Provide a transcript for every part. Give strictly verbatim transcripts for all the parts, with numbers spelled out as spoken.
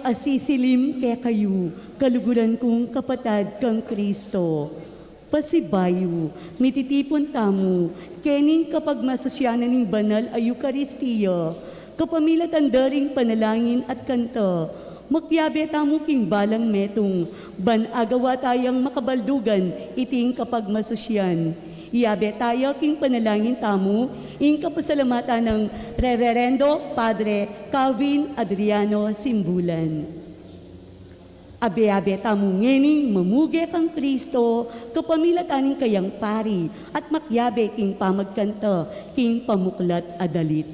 Asisilim kekayu, kaluguran kung kapatad kang Kristo. Pasibayu, mititipun tamu, kening kapagmasusyanan ning banal a Eukaristia, kapamilatan da ring panalangin at kanta, makiabe tamu king balang metung, ban agawa tayang makabaldugan iting kapagmasusyan. Iabe taya king panalangin tamu, ing kapasalamatan nang Reverendo Padre Calvin Adriano Simbulan. Abe-abe tamu ngening mamuge kang Kristo, kapamilatan ning kayang pari, at makiabe king pamagkanta, king pamuklat a dalit.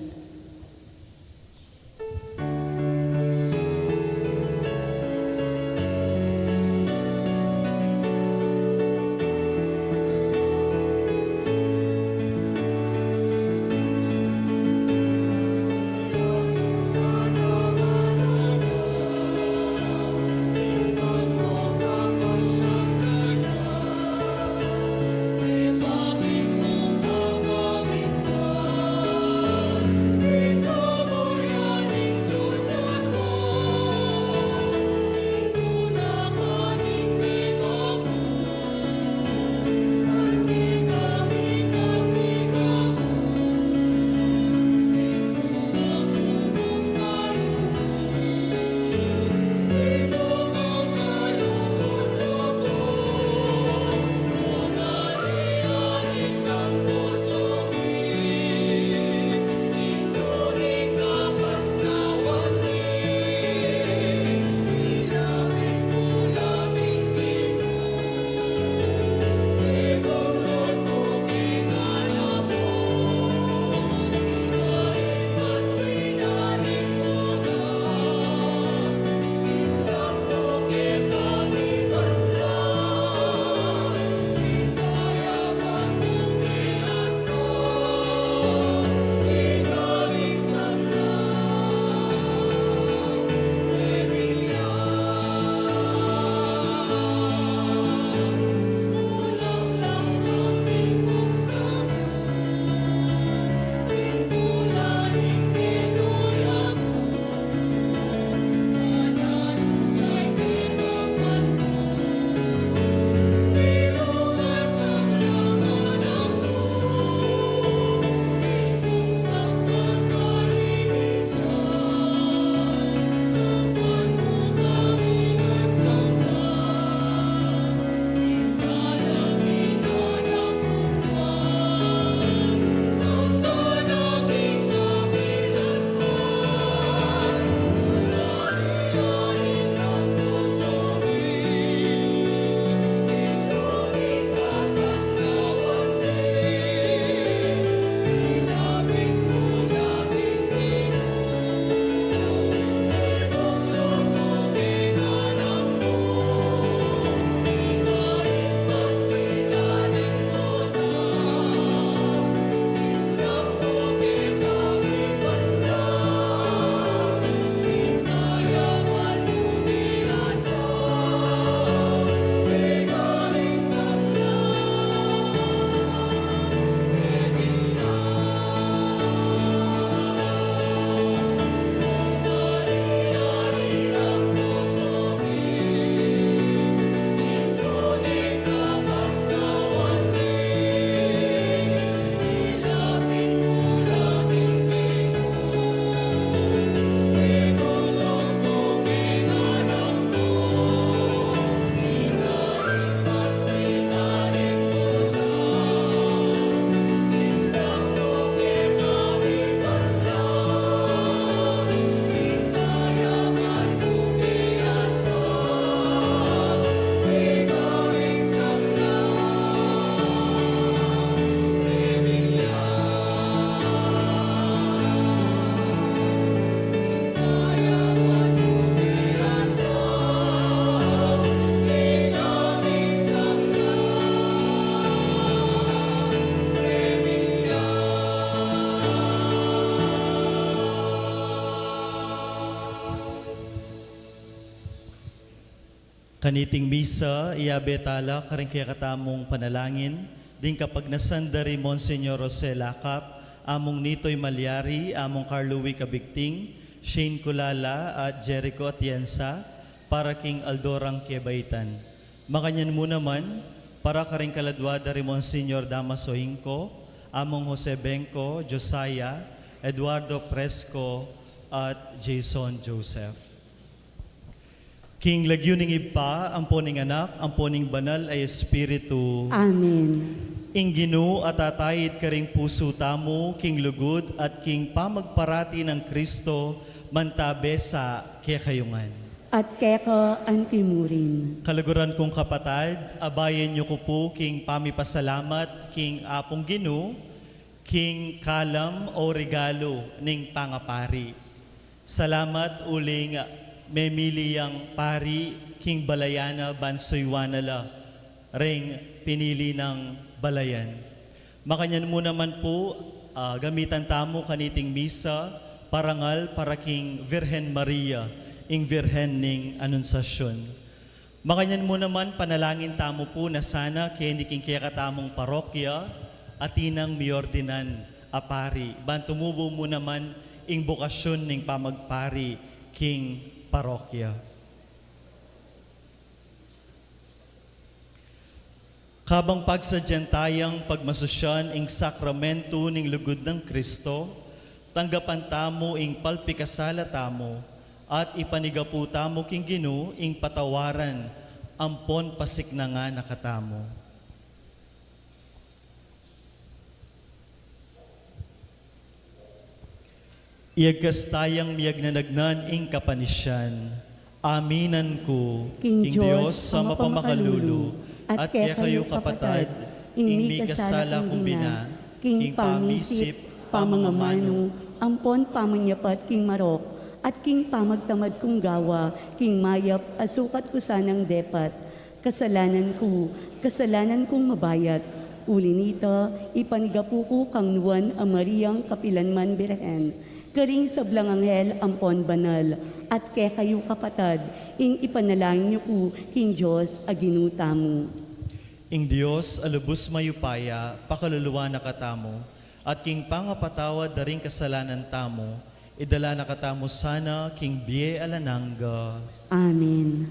Kaniting misa, iabe tala karing kekatamung panalangin, ding kapagnasan da ri Monsignor Jose Lacap, Among Nitoy Malyari, Among Carlo Wi Cabigting, Shane Culala at Jericho Atienza para king aldo rang kebaitan. Makanyan mu naman, para karing kaladwa da ri Monsignor Damaso Inco, Among Jose Benco, Josiah, Eduardo Presco, at Jason Joseph. King lagyu ning Ibpa, ampo ning Anak, ampo ning Banal a Espiritu. Amen. Ing Ginu atataid karing pusu tamu, king lugud at king pamagparati nang Kristo, mantabe sa kekayu ngan. At keka anti mu rin. Kaluguran kung kapatad, abayan yu ku pu king pamipasalamat king Apung Ginu, king kalam o regalu ning pangapari. Salamat uling memili yang pari king balayan na ban suyuan na la ring pinili nang balayan. Makanyan mu naman pu, ah, gamitan tamu kaniting misa, parangal para king Virgen Maria, ing Virgen ning Anunciacion. Makanyan mu naman, panalangin tamu pu na sana keni king kekatamung parokya, atin nang miordinan a pari, ban tumubu mu naman ing bokasyun ning pamagpari king parokya. Kabang pagsadyan tayang pagmasusyan ing sakramentu ning lugud nang Kristo, tanggapan tamu ing palpikasala tamu, at ipanigapu tamu king Ginu ing patawaran ampon pasiknangan na katamu. Iyagkas tayang miyagnanagnan ing kapanisian. Aminan ku king Dios a mapamakalulu, at kekayu kapatad, ing mikasala kung bina, king pamisip, pamangamanu, ampon pamanyapat king marok, at king pamagtamad kung gawa king mayap a sukat ku sanang depat. Kasalanan ku, kasalanan kung mabayat. Uli nita, ipanigapu ku kang Nuan a Mariang kapilanman Birhen, karing sablang anghel ampon banal, at kekayu kapatad, ing ipanalangin yu ku king Dios a Ginu tamu. Ing Dios a lubus mayupaya pakaluluan na katamu, at king pangapatawad da ring kasalanan tamu, idala na katamu sana king bie alang angga. Amen.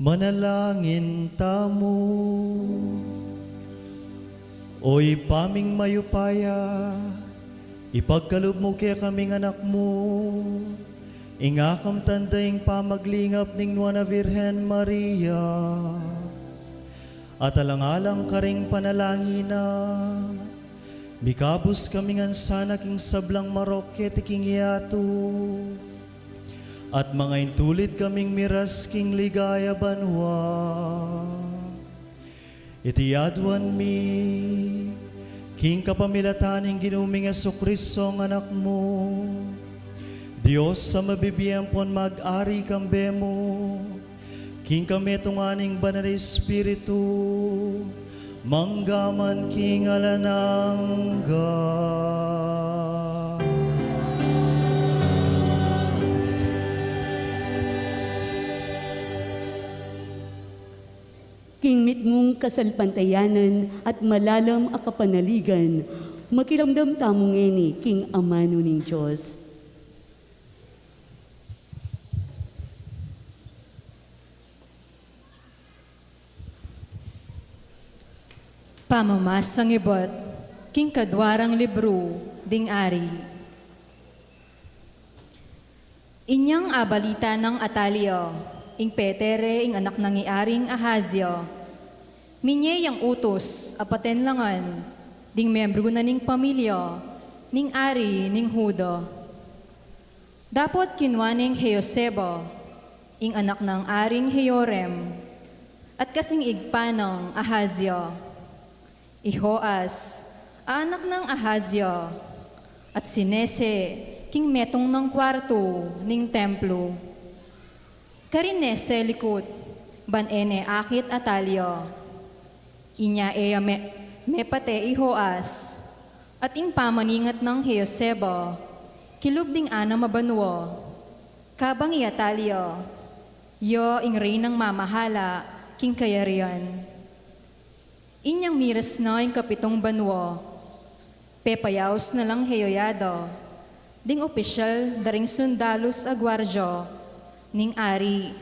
Manalangin tamu. O Ibpa ming mayupaya, ipagkalub mu kekaming anak mu ing akamtan da ing pamaglingap ning Nuan a Virgen Maria, at alang-alang karing panalangin na, mikabus kami ngan sana king sablang marok keti king yatu, at mangaintulid kaming miras king ligaya banua. Iti aduan mi king kapamilatan ning Ginu ming Jesucristo a Anak mu, Dios a mabibie ampon mag-ari kambe mu, king kametungan ning Banal a Espiritu, mangga man king alang angga. King mitmung kasalpantayanan at malalam a kapanaligan, makiramdam tamu ngeni king amanu ning Dios. Pamamasang ibat king kadwa rang libru ding Ari. Inyang abalita nang Atalya, ing petere ing anak nang i Aring Ahazia, minye yang utus a patenlangan ding membru na ning pamilya ning ari ning Juda. Dapot kinua neng Jehosheba, ing anak nang Aring Jehoram, at kasing ibpa nang Ahazia, i Joas, a anak nang Ahazia, at sinese king metung nang kuartu ning templo. Karin ne selikut, ban e ne akit Atalya. Inya e ya me-, mepate i Joas, at ing pamaningat nang Jehosheba, kilub ding anam a banua, kabang i Atalya, ya ing reynang mamahala king kayarian. Inyang miras na ing kapitung banua, pepayaus na lang Jehoiada ding opisyal da ring sundalus a guardia ning ari,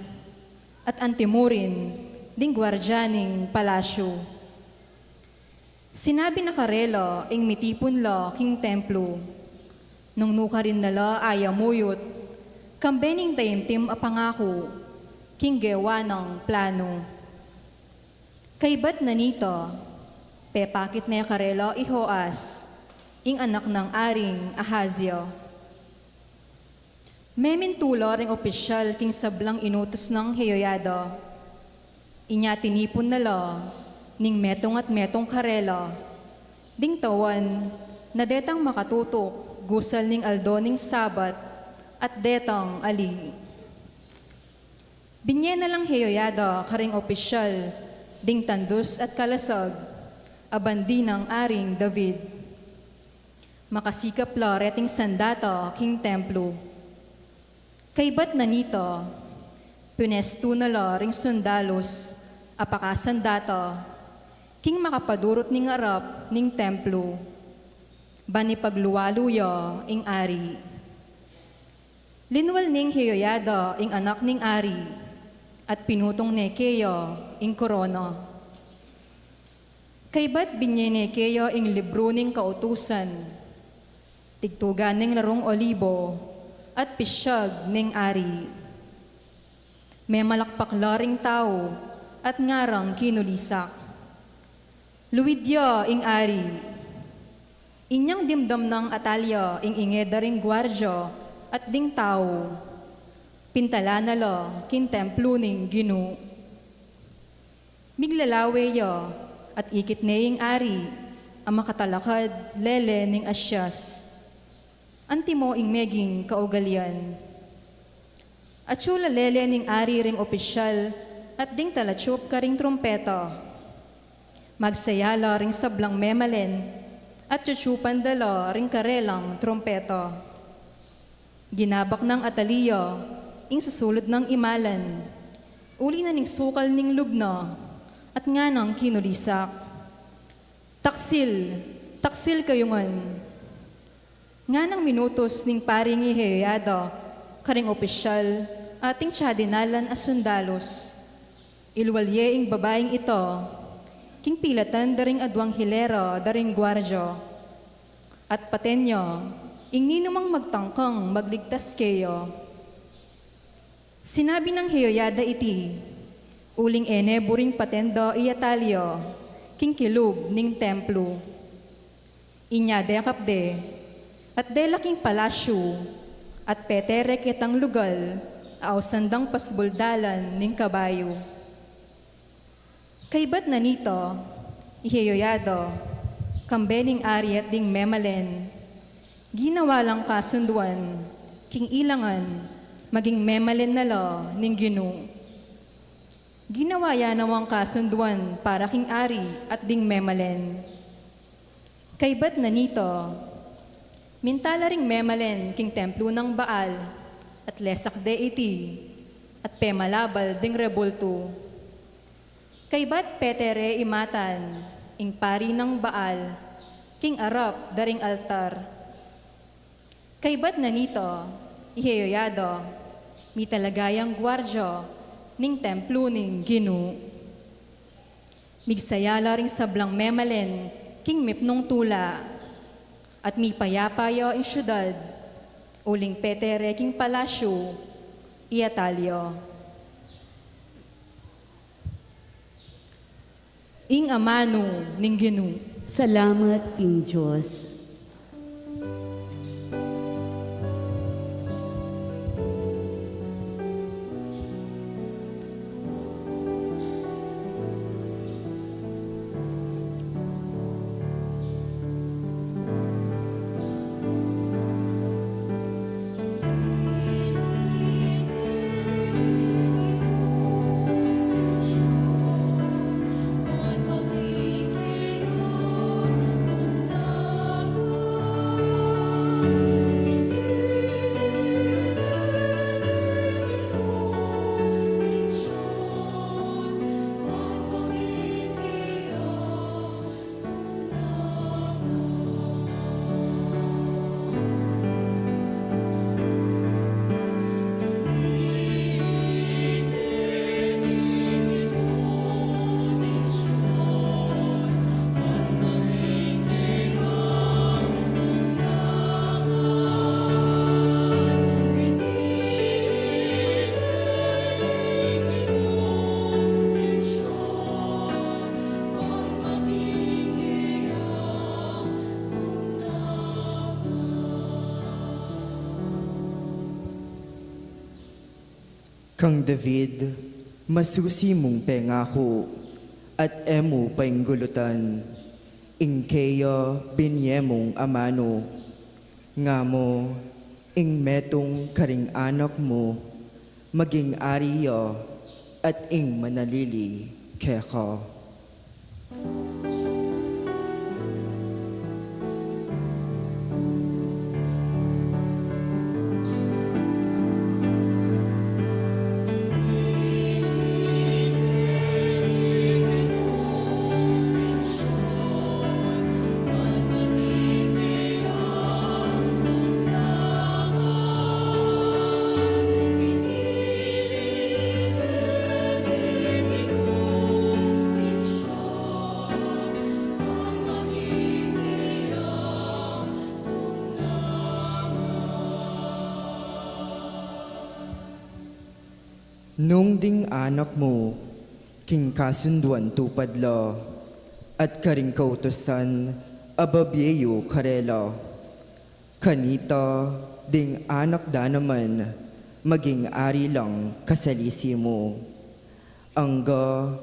at antimurin ding guardia ning palasyu. Sinabi na karela ing mitipun la king templo, nung nukarin na la ayamuyut kambe ning taimtim a pangaku king gewa nang planu. Kaybat na nita, pepakit ne karela i Joas, ing anak nang Aring Ahazia. Memintu la ring opisyal king sablang inutus nang Jehoiada. Inya tinipun na la ning metung at metung karela ding tauan na detang makatutuk gusal ning aldo ning Sabat at detang ali. Binye na lang Jehoiada karing opisyal ding tandus at kalasag a bandi nang Aring David. Makasikap la reting sandata king templo. Kaybat na nita, pinestu na la ring sundalus a pakasandata king makapadurut ning arap ning templo, ban ipagluwalu ya ing ari. Linual neng Jehoiada ing anak ning ari, at pinutung ne keya ing korona. Kaybat binye ne keya ing libru ning kautusan, tigtugan ning larung olibo, at pisyag ning ari. Memalakpak la ring tau, at ngarang kinulisak, "Luid ya ing ari!" Inyang dimdam nang Atalya ing inge da ring guardia at ding tau, pintala na la king templo ning Ginu. Miglalawe ya, at ikit ne ing ari a makatalakad lele ning asyas. Antimo ing meging kaugalian. Atyu la lele ning ari ring opisyal at ding talatyup karing trumpeta. Magsaya la ring sablang memalen at tyutyupan da la ring karelang trumpeta. Ginabak nang Atalya ing susulud nang imalan, uli na ning sukal ning lub na, at nganang kinulisak, "Taksil, taksil kayu ngan!" Nganang minutus ning paring i Jehoiada karing opisyal at ding tsadinalan a sundalus. Ilual ye ing babaing ita king pilatan da ring aduang hilera da ring guardia, at paten ya ing ninumang magtangkang magligtas keya. Sinabi nang Jehoiada iti, uling e ne buring paten da i Atalya king kilub ning templo. Inya dekap de, at dela king palasyu, at petere ketang lugal a ausan dang pasbul dalan ning kabayu. Kaybat na nita, i Jehoiada, kambe ning ari at ding memalen, ginawa lang kasunduan king ilangan maging memalen na la ning Ginu. Ginawa ya nawang kasunduan para king ari at ding memalen. Kaybat na nita, minta la ring memalen king templo nang Baal, at lesak de iti, at pemalabal ding rebultu. Kaybat petere i Matan, ing pari nang Baal, king arap da ring altar. Kaybat na nita, i Jehoiada, mitalaga yang guardia ning templo ning Ginu. Migsaya la ring sablang memalen king mipnung tula, at mipayapa ya ing syudad, Uling petere king palasyu i Atalya. Ing amanu ning Ginu. Salamat king Dios. Kang David, masusi mung pengaku, at e mu painggulutan, ing keya binie mung amanu, nga mu, ing metung karing anak mu, maging ari ya, at ing manalili keka. Nung ding anak mu, king kasunduan tupad la, at karing kautusan a babie yu karela, kanita ding anak da naman maging ari lang kasalisi mu, angga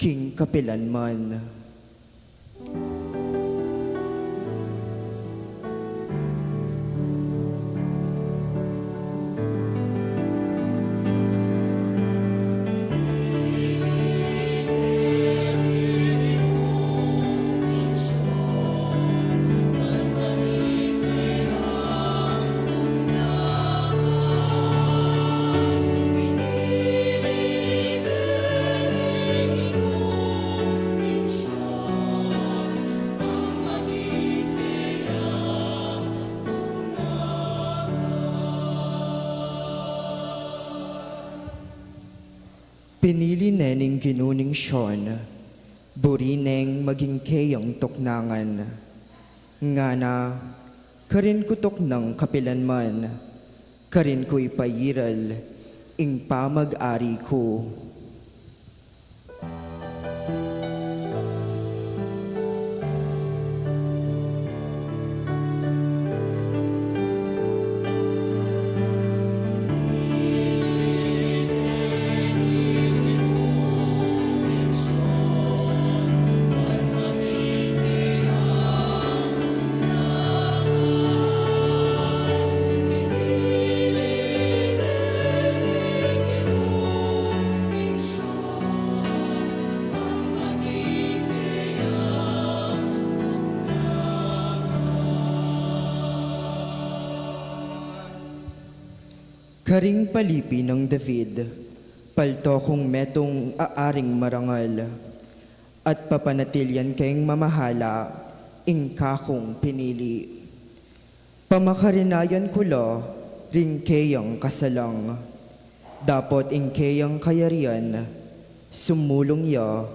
king kapilan man. Pinili ne ning Ginu ning Sion, buri neng maging keyang tuknangan. Ngana, karin ku tuknang kapilan man, karin ku ipairal ing pamag-ari ku. Karing palipi nang David, palto kung metung a aring marangal, at papanatilian keng mamahala ing kakung pinili. Pamakarinayan ku la ring keyang kasalang, dapot ing keyang kayarian sumulung ya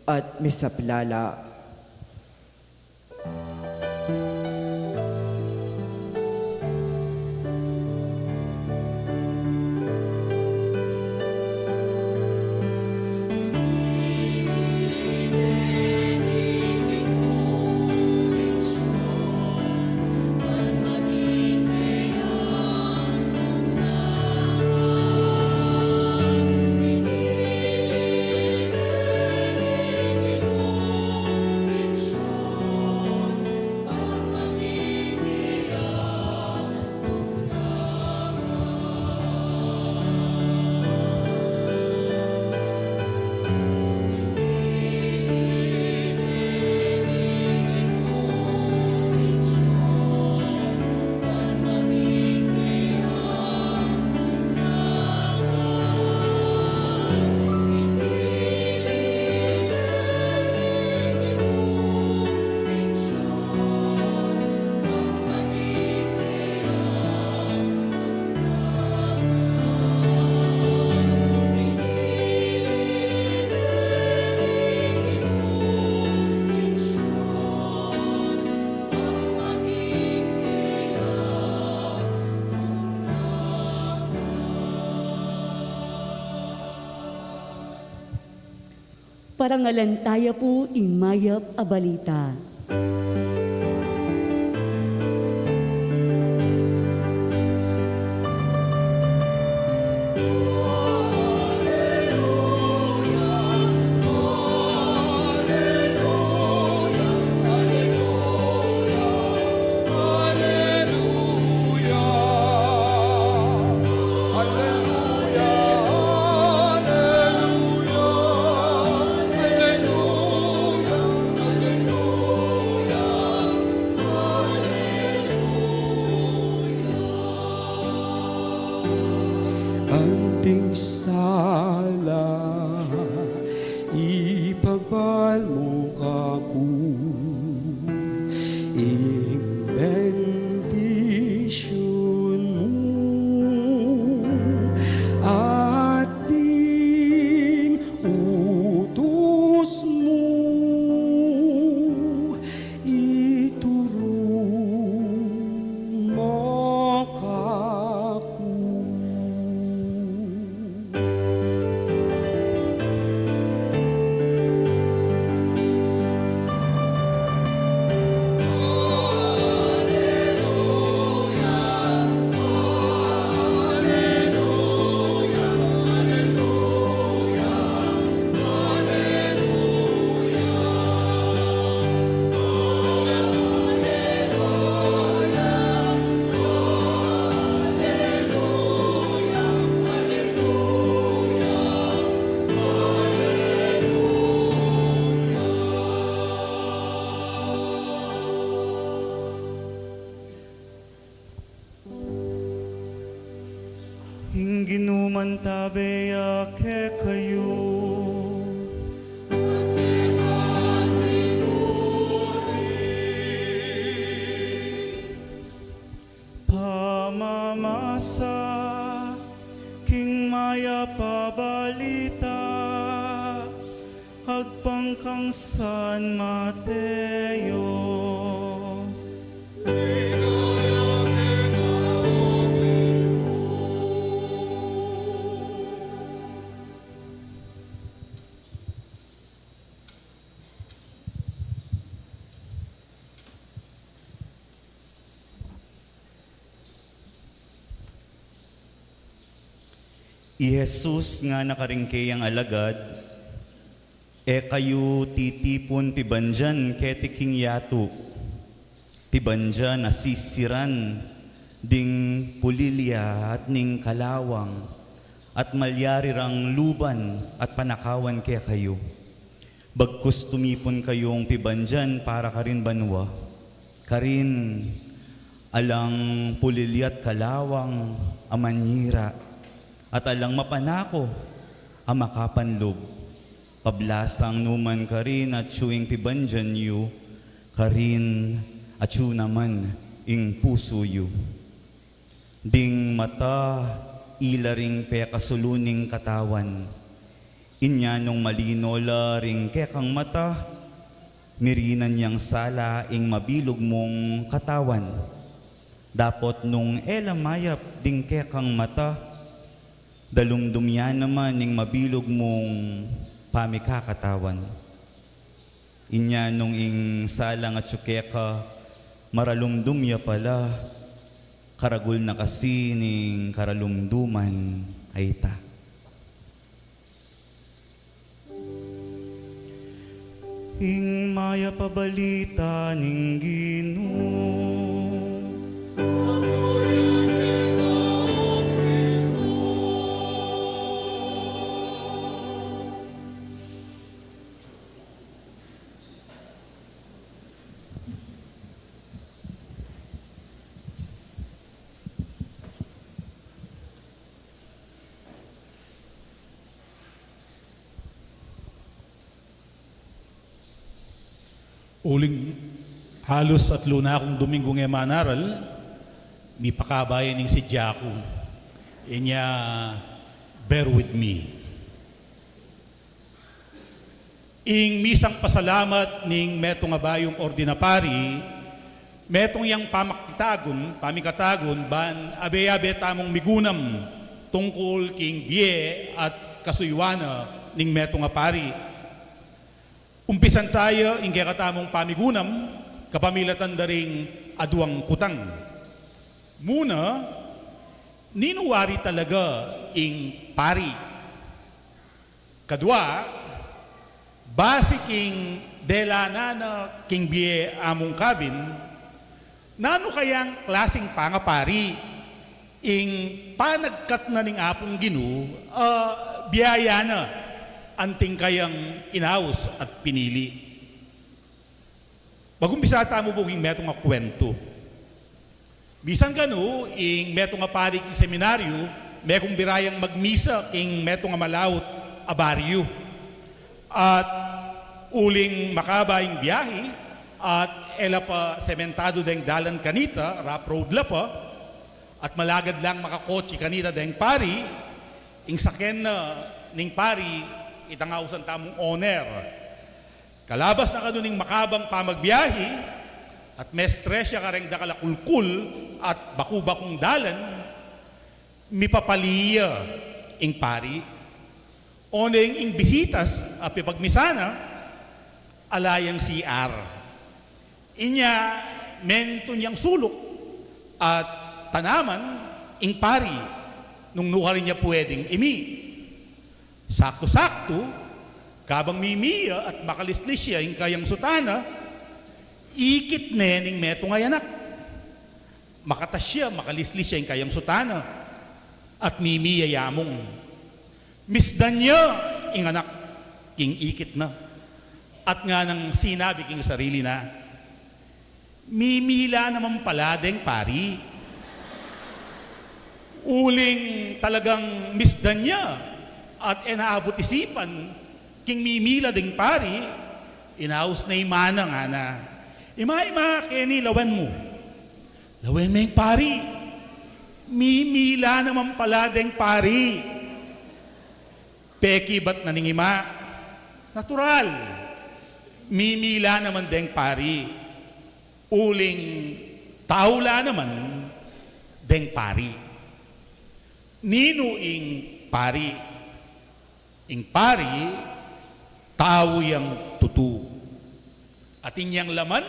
at misaplala. Parangalan taya pu ing mayap a balita. Aleluya, aleluya, aleluya, aleluya, aleluya, aleluya. Anting sala, ipabal mu kaku ing bendisyun mu at ding utus mu, iturung mu kaku. Ing Ginu mantabe ya kekayu. Pamamasa king mayap a balita agpang kang San Mateo. I Jesus ngana karing keyang alagad, e kayu titipun pibandian keti king yatu, pibandian a sisiran ding pulilya at ning kalawang, at malyari rang luban at panakawan kekayu. Bagkus tumipun kayung pibandian para karin banua, karin alang pulilya't kalawang a manyira, at alang mapanako a makapanlub. Pablasang nu man karin atyu ing pibandian yu, karin atyu naman ing pusu yu. Ding mata, ila ring pekasulu ning katawan. Inya nung malino la ring kekang mata, mirinan yang sala ing mabilug mung katawan. Dapot nung e la mayap ding kekang mata, dalumdum ya naman ing mabilug mung pamikakatawan. Inya nung ing salang atyu keka maralumdum ya pala, karagul na kasi ning karalumduman a ita. Ing mayap a balita ning Ginu. Uling halus atlu na kung Dominggung e manaral, mipakaba ya ning sidya ku. Inya, bear with me. Ing misang pasalamat ning metung a bayung ordina pari, metung yang pamakitagun, pamikatagun, ban abe-abe tamung migunam tungkul king bie at kasuyuan na ning metung a pari. Umpisan taya ing kekatamung pamigunam kapamilatan da ring aduang kutang. Muna, ninu wari talaga ing pari? Kadua, basi king delanan na king bie Among Kevin, nanu kayang klasing pangapari ing panagkat na ning Apung Ginu, a, biyaya na anting kayang inaus at pinili? Magumpisa tamu pu king metung a kuwentu. Misan kanu, ing metung a pari king seminaryu, mekung bira yang magmisa king metung a malaut a baryu. At uling makaba ing biahi, at e la pa sementadu deng dalan kanita, rough road la pa, at malagad lang makakotsi kanita deng pari, ing saken na ning pari, itang ausan tamung owner. Kalabas na kanu ning makabang pamagbiahi, at mestres ya kareng dakal a kulkul at baku-bakung dalan, mipapali ya ing pari. Oneng ing bisitas a pepagmisa na, ala yang C R. Inya, menintun yang suluk at tanaman ing pari nung nukarin ya pwedeng imi. Saktu-saktu, kabang mimi ya at makalislis ya ing kayang sutana, ikit ne ning metung a anak. Makatas ya, makalislis ya ing kayang sutana, at mimi ya yamung. Misdan ya ing anak king ikit na, at nganang sinabi king sarili na, "Mimi la naman pala deng pari." Uling talagang misdan ya at e na abut isipan king mimi la deng pari, inaus ne ing ima na, ngana, "Ima, ima, keni lawen mu. Lawen me ing pari. Mimi la naman pala deng pari." Pekibat na ning ima. Natural. Mimi la naman deng pari. Uling tau la naman deng pari. Ninu ing pari? Ing pari, tau yang tutu. Atin yang laman,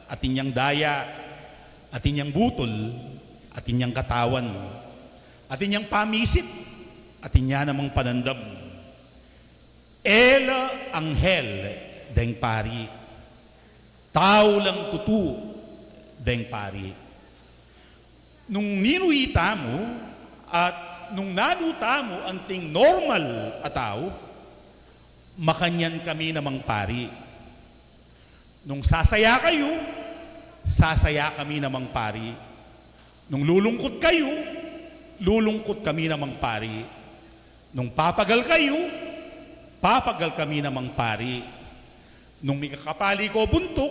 atin yang daya, atin yang butul, atin yang katawan, atin yang pamisit, atin ya namang panandam. E la anghel deng pari. Tau lang tutu deng pari. Nung ninu itamu at nung nanu tamu anting normal a tau, makanyan kami namang pari. Nung sasaya kayu, sasaya kami namang pari. Nung lulungkut kayu, lulungkut kami namang pari. Nung papagal kayu, papagal kami namang pari. Nung mikakapali ko buntuk,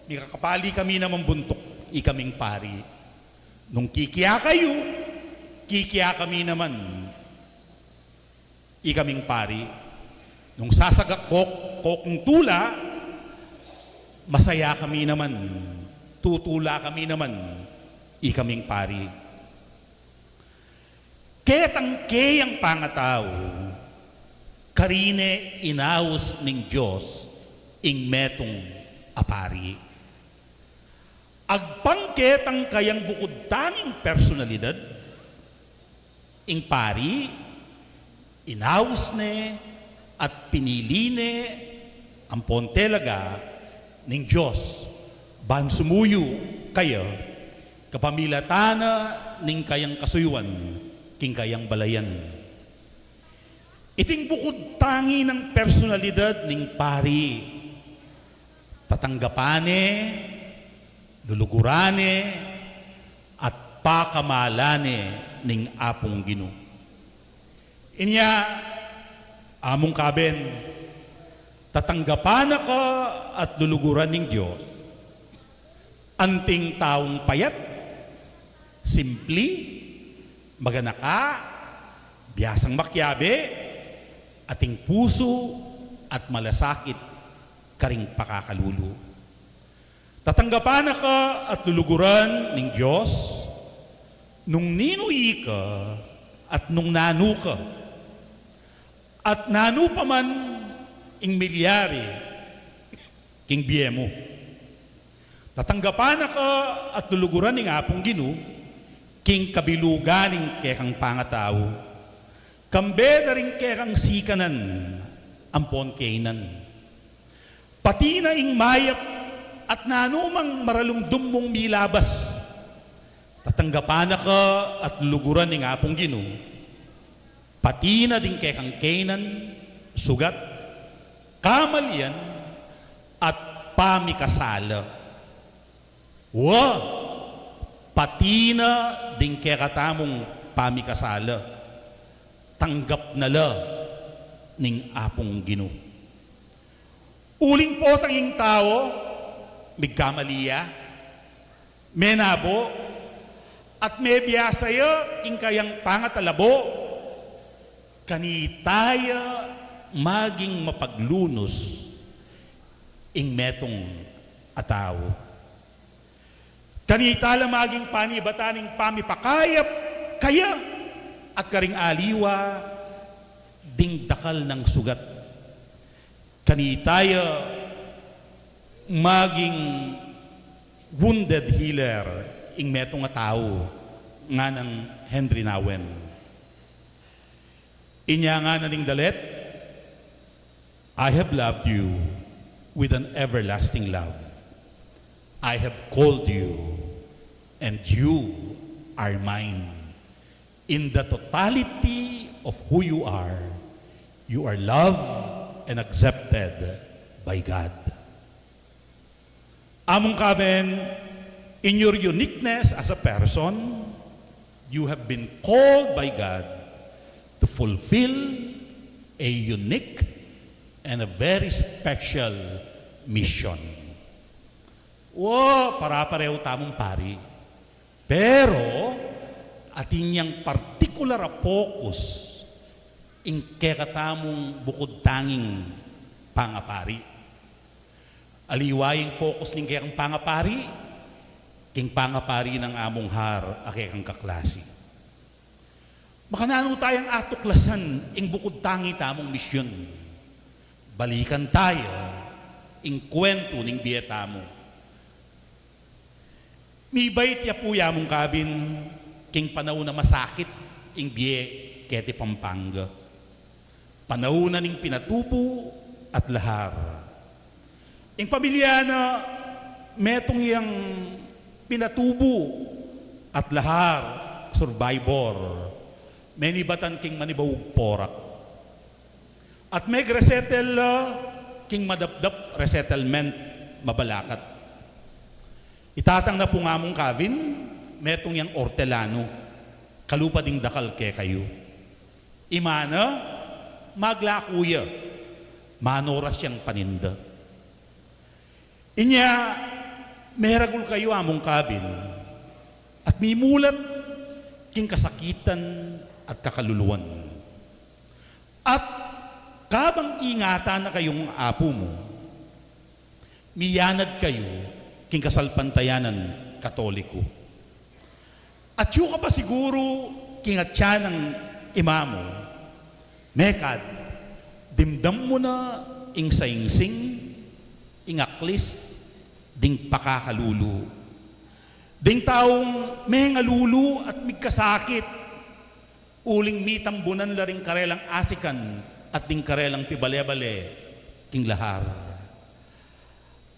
mikakapali kami namang buntuk, ikaming pari. Nung kikiya kayu, kikiya kami naman, ikaming pari. Nung sasagak ko, ko king tula, masaya kami naman, tutula kami naman, ikaming pari. Ketang keyang pangatau, karine inaus ning Dios ing metung a pari. Agpang ketang kayang bukud tanging personalidad, ing pari, inaus ne at pinili ne ampon talaga ning Dios ban sumuyu kaya kapamilatan na ning kayang kasuyuan king kayang balayan. Iting bukud tangi nang personalidad ning pari, tatanggapan ne, luluguran ne, at pakamalan ne ning Apung Ginu. Inya, Among Kaben, tatanggapan na ka at luluguran ning Dios anting taung payat, simpli, maganaka, biasang makiabe, ating pusu, at malasakit karing pakakalulu. Tatanggapan na ka at luluguran ning Dios nung ninu ika at nung nanu ka. At nanu pa man ing milyari king bie mu. Tatanggapan na ka at luluguran ning Apung Ginu king kabilugan ning kekang pangatau, kambe da ring kekang sikanan ampon Canaan. Pati na ing mayap at nanumang maralumdum mung milabas, tatanggapan na ka at luluguran ning Apung Ginu, pati na ding kekang Canaan, sugat, kamalian, at pamikasala. Wa, pati na ding kekatamung pamikasala, tanggap na la ning Apung Ginu. Uling potang ing tau, migkamali ya, menabo, at mebiasa ya ing kayang pangatalabo, kanita ya maging mapaglunus ing metung a tau. Kanita la maging panibatan ning pamipakayap kaya at karing aliwa ding dakal nang sugat. Kanita ya maging wounded healer ing metung a tau, nganang Henri Nouwen. Inya ngana ning dalit, "I have loved you with an everlasting love. I have called you, and you are mine. In the totality of who you are, you are loved and accepted by God." Among Kaben, in your uniqueness as a person, you have been called by God to fulfill a unique and a very special mission. Wa, pare-parehu tamung pari. Pero atin yang partikular a focus ing kekatamung bukud tanging pangapari. Aliwa ing focus ning kekang pangapari king pangapari nang Among Har a kekang kaklasi. Makananu tayang atuklasan ing bukud tangi tamung misyun? Balikan taya ing kwentu ning bie tamu. Mibait ya pu ya, Among Kaben, king panaun a masakit ing bie keti Pampanga. Panaun na ning pinatubu at lahar. Ing pamilya na metung yang pinatubu at lahar, survivor, menibatan king Manibaug, Porac. At meg-resettle la king Madapdap Resettlement, Mabalacat. Itatang na pu, Among Kaben, metung yang ortelanu, kalupa ding dakal kekayu. Imana, maglaku ya, manoras yang paninda. Inya, meragul kayu, Among Kaben, at mimulat king kasakitan at kakaluluan. At kabang ingatan na kayung Apu mu, miyanad kayu king kasalpantayanan Katoliko. At yu ka pa siguru king atyan nang ima mu, mekad dimdam mu na ing saingsing, ing aklis ding pakakalulu. Ding taung mengalulu at migkasakit, uling mitambunan la ring karelang asikan at ding karelang pibale-bale king lahar.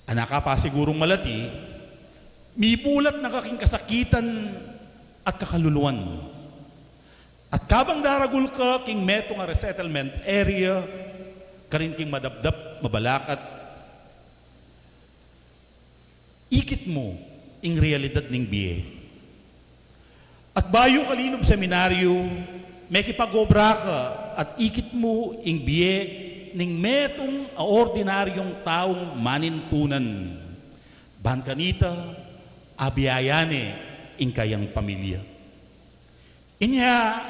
Anak ka pa sigurung malati, mibulat na ka king kasakitan at kakaluluan. At kabang daragul ka king metung a resettlement area, karin king Madapdap, Mabalacat, ikit mu ing realidad ning bie. At bayu ka linub seminaryo, mekipag-obra ka at ikit mu ing bie ning metung a ordinaryung taung manintunan. Ban kanita, abiayan ne ing kayang pamilya. Inya,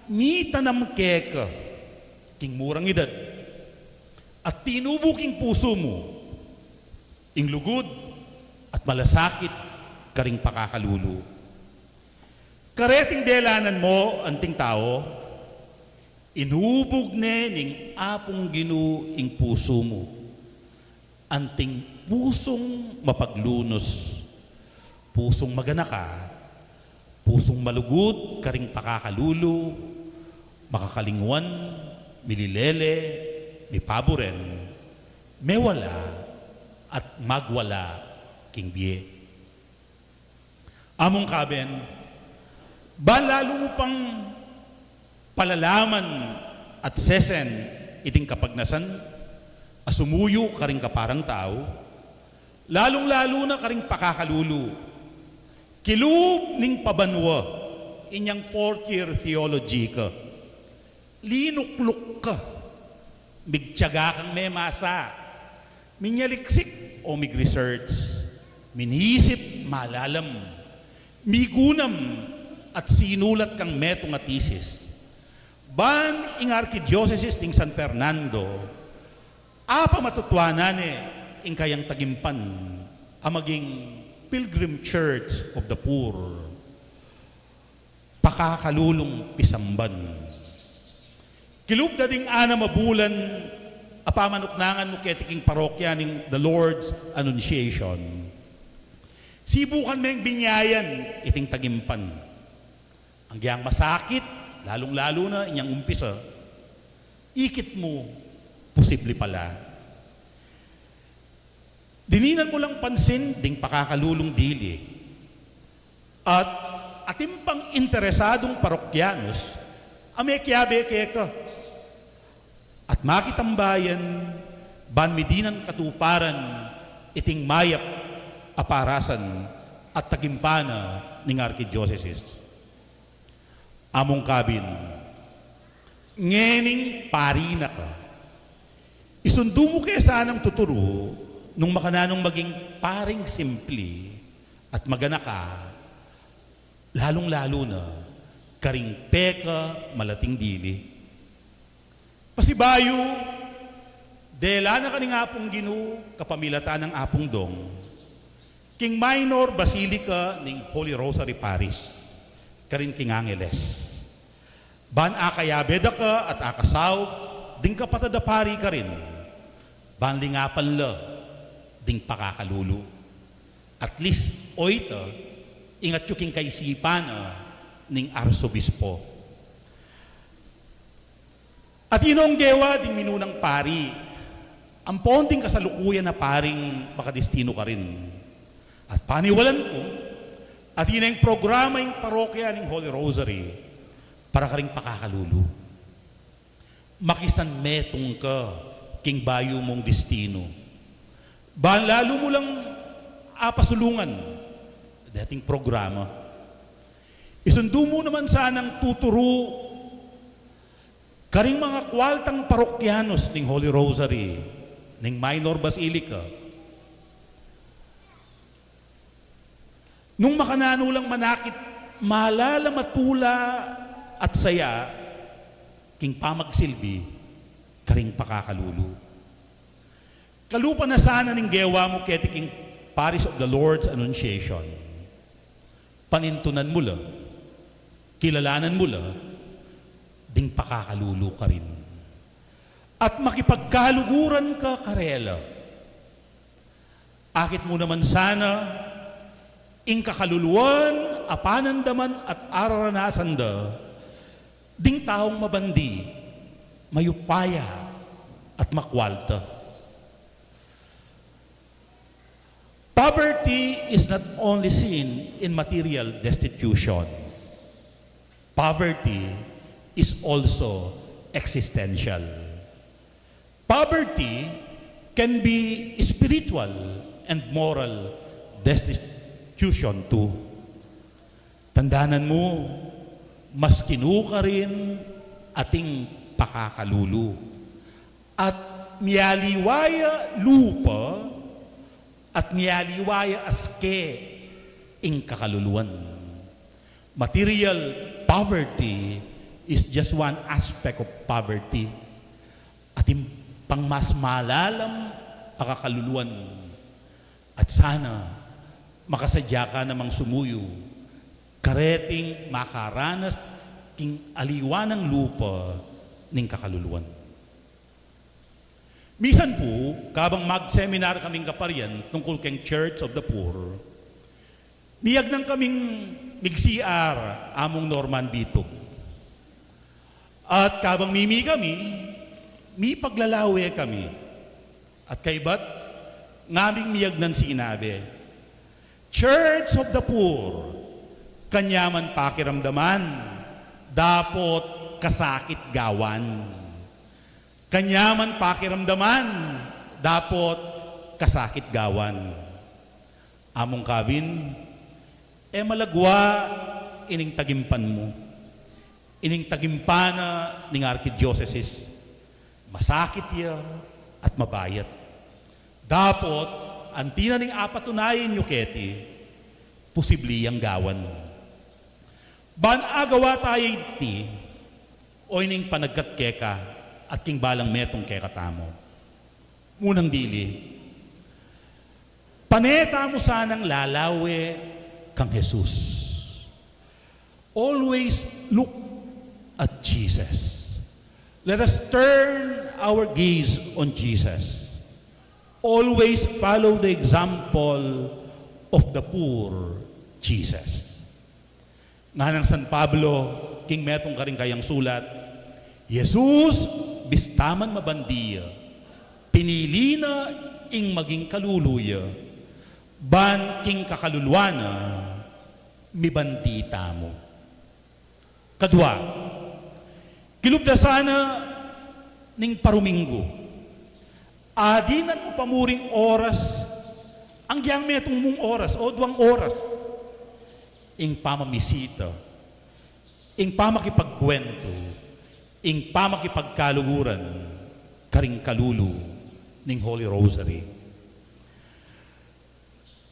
mitanam keka king murang idad at tinubu king pusu mu ing lugud at malasakit karing pakakalulu. Kareting delanan mu anting tau, inubug ne ning Apung Ginu ing pusu mu. Anting pusung mapaglunus, pusung maganaka, pusung malugud karing pakakalulu, makakalingwan, mililele, mipaburen, mewala at magwala king bie. Among kaben, ban lalu mu pang palalaman at sesen iting kapagnasan a sumuyu karing kaparang tau, lalung-lalu na karing pakakalulu. Kilub ning pabanua inyang fourth year theology ka. Linukluk ka, migtiyaga kang memasa, minyaliksik o mig-research, minisip malalam, migunam at sinulat kang metung a thesis. Ban ing Arkidiosesis ning San Fernando, apa matutuanan ne ing kayang tagimpan a maging Pilgrim Church of the Poor. Pakakalulung pisamban. Kilub da ding anam a bulan a pamanuknangan mu keti king parokya ning The Lord's Annunciation, sibukan meng binyayan iting tagimpan. Anggiyang masakit, lalung-lalu na inyang umpisa, ikit mu, pusibli pala. Dininan mu lang pansin ding pakakalulung dili. At atin pang interesadung parokyanus a mekiabe keka at makitambayan ban midinan katuparan iting mayap a parasan at tagimpan na ning arkidiosesis. Among kabin, ngening pari na ka. Isundu mu ke sanang tuturu nung makananung maging paring simpli at maganaka, lalung-lalu na karing peka malating dili. Pasibayu, dela na ka ning Apung Ginu kapamilatan nang Apung Dong king minor basilica ning Holy Rosary Parish karin king Angeles. Ban akayabe da ka at akasaup ding kapatad a pari karin, ban lingapan la ding pakakalulu. At least, oyta, ing atyu king kaisipan na ning arsobispo. Atin nong gewa ding minunang pari, ampon ding kasalukuyan a paring makadestinu karin. At paniwalan ku, atin neng programa ing parokya ning Holy Rosary para karing pakakalulu. Makisanmetung ka king bayu mung destinu. Ban lalu mu lang apasulungan deting programa. Isundu mu naman sanang tuturu karing makakwaltang parokyanus ning Holy Rosary ning Minor Basilica. Nung makananu lang manakit malalam a tula at saya king pamagsilbi karing pakakalulu. Kalupa na sana ning gewa mu keti king Parish of the Lord's Annunciation. Panintunan mu la, kilalanan mu la ding pakakalulu karin. At makipagkaluguran ka karela. Akit mu naman sana ing kakaluluan a panandaman at araranasan da ding taung mabandi, mayupaya, at makwalta. Poverty is not only seen in material destitution. Poverty is also existential. Poverty can be spiritual and moral destitution too. Tandanan mu, maski nu karin ating pakakalulu at mialiwa ya lupa at mialiwa ya aske ing kakaluluan. Material poverty is just one aspect of poverty. Atin pang mas malalam a kakaluluan. At sana makasadya ka namang sumuyu kareting makaranas king aliwa nang lupa ning kakaluluan. Misan pu, kabang mag-seminar kaming kaparian tungkul keng Church of the Poor, miyagnan kaming mig-C R among Norman Bitug. At kabang mimi kami, mipaglalawe kami. At kaybat, ngaming miyagnan sinabi, "Church of the Poor, kanyaman pakiramdaman, dapot kasakit gawan. Kanyaman pakiramdaman, dapot kasakit gawan." Among kabin, e malagwa ining tagimpan mu. Ining tagimpana ning arkidiosesis, masakit ya at mabayat. Dapot, anti na ning apatunayan yu keti, pusibli yang gawan. Ban agawa taya iti, o ining panagkat keka at king balang metung kekatamu. Munang dili, pane tamu sanang lalawe kang Jesus. Always look at Jesus. Let us turn our gaze on Jesus. Always follow the example of the poor Jesus. Nganang San Pablo, king metung karing kayang sulat, "Jesus, bista man mabandi ya, pinili na ing maging kalulu ya, ban king kakaluluan na, mibandi tamu." Kadua, kilub da sana ning paruminggu. Adinan mu pa mu ring oras, anggiyang metung mung oras, o duang oras. Ing pamamisita, ing pamakipagkuwentu, ing pamakipagkaluguran, karing kalulu ning Holy Rosary.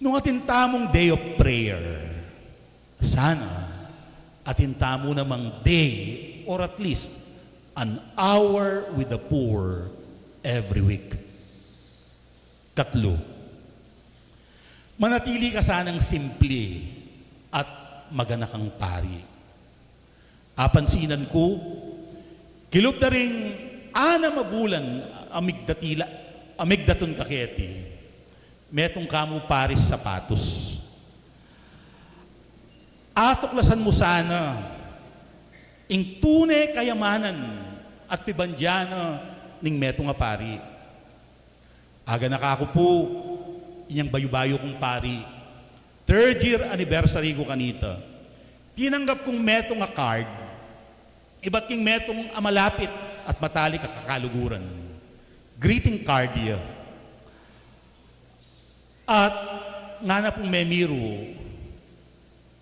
Nung atin tamung day of prayer, sana atin tamu namang day or at least an hour with the poor every week. Katlu, manatili ka sanang simple at maganakang pari. Apansinan ku, kilub da ring anam a bulan a migdati la, a migdatun ka keti, metung ka mu paris sapatus. Atuklasan mu sana ing tune kayamanan at pibandian na ning metung a pari. Aganaka ku pu inyang bayu-bayu kung pari. Third year anniversary ku kanita. Tinanggap kung metung a card, ibat king metung a malapit at matalik a kakaluguran. Greeting card ya. At ngana pung memiru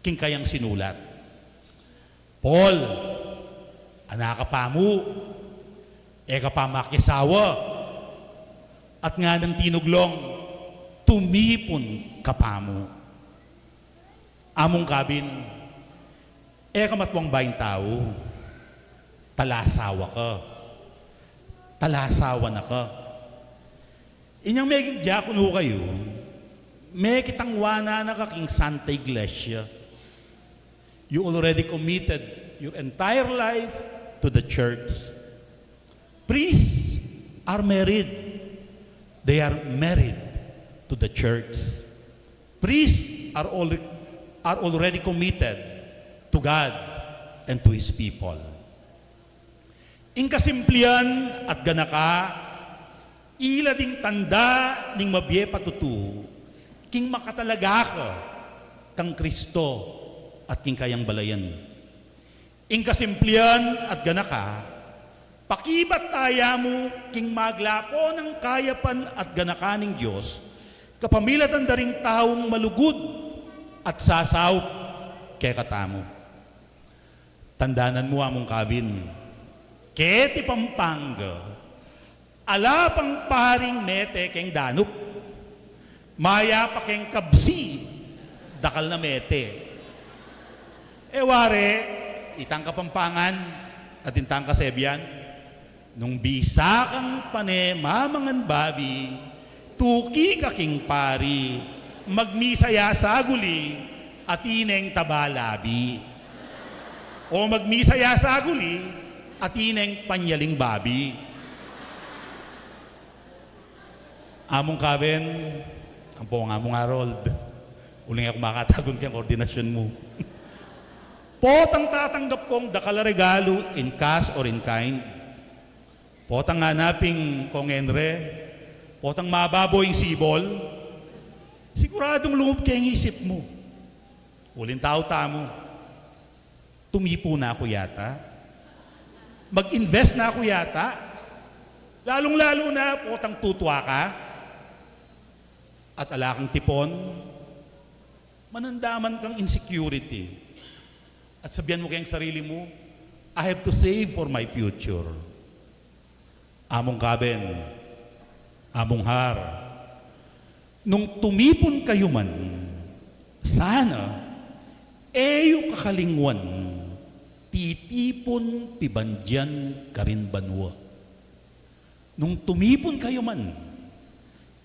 king kayang sinulat, "Paul, anak ka pa mu, e ka pa makisawa." At nganang tinuglong, "Tumipun ka pa mu." Among kabin, e ka matuang baing tau, talasawa ka. Talasawa na ka. Inyang meging diakono kayu, mekitangwanan na ka king Santa Iglesia. You already committed your entire life to the church. Priests are married. They are married to the church. Priests are, al- are already committed to God and to His people. Ing kasimplian at ganaka, ila ding tanda ning mabie patutu, king makatalaga ka kang Kristo at king kayang balayan. Ing kasimplian at ganaka, pakibat taya mu king maglapo nang kayapan at ganaka ning Dios, kapamilatan da ring taung malugud at sasaup kekatamu. Tandanan mu, among kabin, keti Pampanga, ala pang paring mete keng danup. Mayap a keng kabsi, dakal na mete. E wari, itang Kapampangan at itang Kasebian, nung bisa kang pane mamangan babi, tuki ka king pari, magmisa ya saguli, atin neng taba labi. O magmisa ya saguli, atin neng panyaling babi. Among Kaben, ampong Among Harold, uling aku makatagun keng ordinasyun mu. Potang tatanggap kong dakal a regalu in cash or in kind. Potang nganaping kong Henry, potang mababo ing sibol, siguradung lungub keng isip mu. Uling tau tamu, tumipu na ku yata. Mag-invest na ku yata. Lalung-lalu na potang tutua ka at ala kang tipon, manandaman kang insecurity. At sabian mu keng sarili mu, "I have to save for my future." Among Kaben, Among Har, nung tumipun kayu man, sana e yu kakalingwan titipun pibandian karin banua. Nung tumipun kayu man,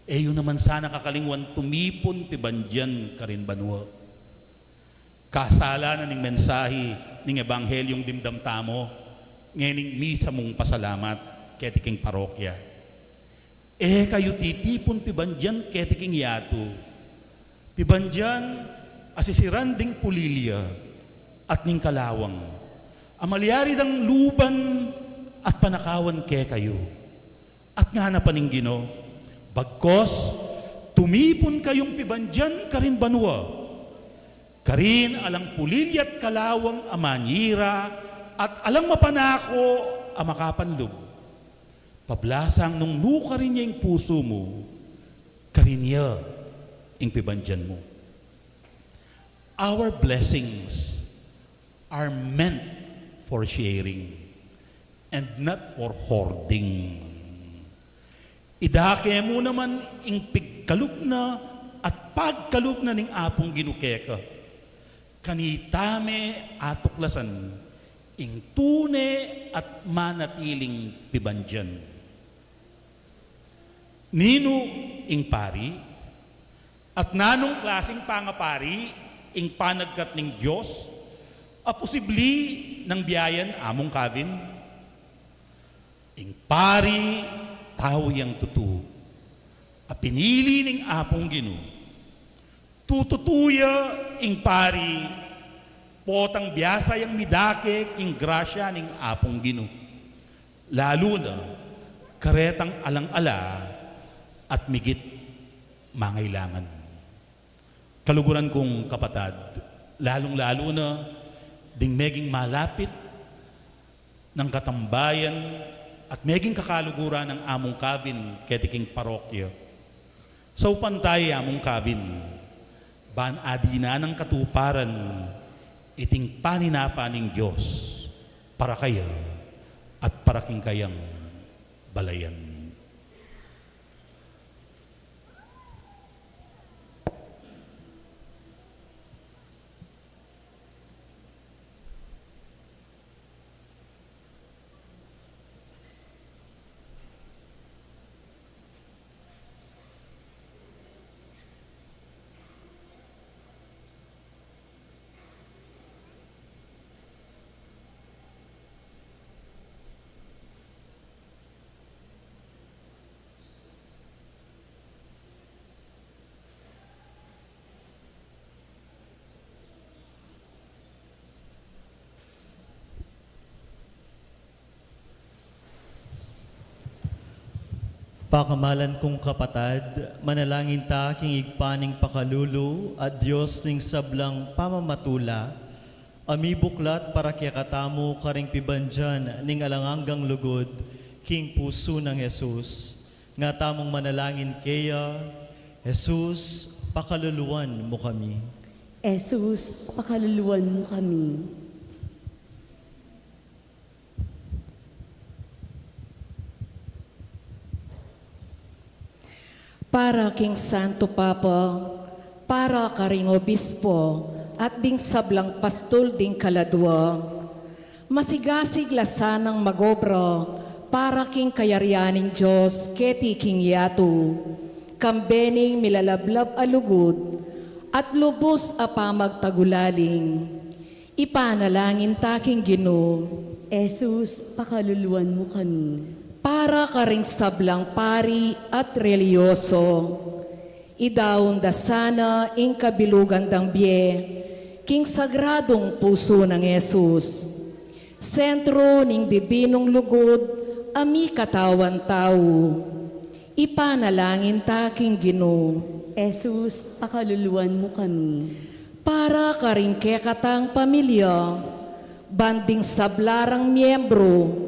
e yu naman sana kakalingwan tumipun pibandian karin banua. Kasala na ning mensahi ning Ebanghelyung dimdam tamu ngening misa mung pasalamat keti king parokya. E kayu titipun pibandian keti king yatu, pibandian a sisiran ding pulilya at ning kalawang a malyari dang luban at panakawan kekayu. At ngana pa ning Ginu, "Bagkus, tumipun kayung pibandian karin banua, karin alang pulilya't kalawang a manyira at alang mapanako a makapanlub. Pablasang nung nukarin ya ing pusu mu, karin ya ing pibandian mu." Our blessings are meant for sharing and not for hoarding. Idake mu naman ing pigkalub na at pagkalub na ning Apung Ginu keka. Kanita me atuklasan ing tune at manatiling pibandian. Ninu ing pari? At nanung klasing pangapari ing panagkat ning Dios a pusibli nang biayan, Among Kaben? Ing pari, tau yang tutu a pinili ning Apung Ginu. Tututu ya ing pari, potang biasa yang midake king grasya ning Apung Ginu, lalu na karetang alang-ala at migit mangailangan. Kaluguran kung kapatad, lalung-lalu na ding meging malapit nang katambayan at meging kakaluguran nang Among Kaben keti king parokya. Saupan taya, Among Kaben, ban adinan nang katuparan iting paninapa ning Dios para kaya at para king kayang balayan. Pakamalan kung kapatad, manalangin ta king Ibpa ning pakalulu at Dios ning sablang pamamatula, a mibuklat para kekatamu karing pibandian ning alang anggang lugud king pusu nang Jesus. Nga tamung manalangin keya: Jesus, pakaluluan mu kami. Jesus, pakaluluan mu kami. Para king Santo Papa, para karing obispo, at ding sablang pastul ding kaladua, masigasig la sanang magobra para king kayarian ning Dios keti king yatu, kambe ning milalablab a lugud at lubus a pamagtagulaling. Ipanalangin ta king Ginu. Jesus, pakaluluan mu kami. Para karing sablang pari at relihiyoso, idaun da sana ing kabilugan dang bie king sagradung pusu nang Jesus, sentro ning dibinung lugud a mikatawan tau. Ipanalangin ta king Ginu. Jesus, pakaluluan mu kami. Para karing kekatang pamilya, ban ding sabla rang miembro,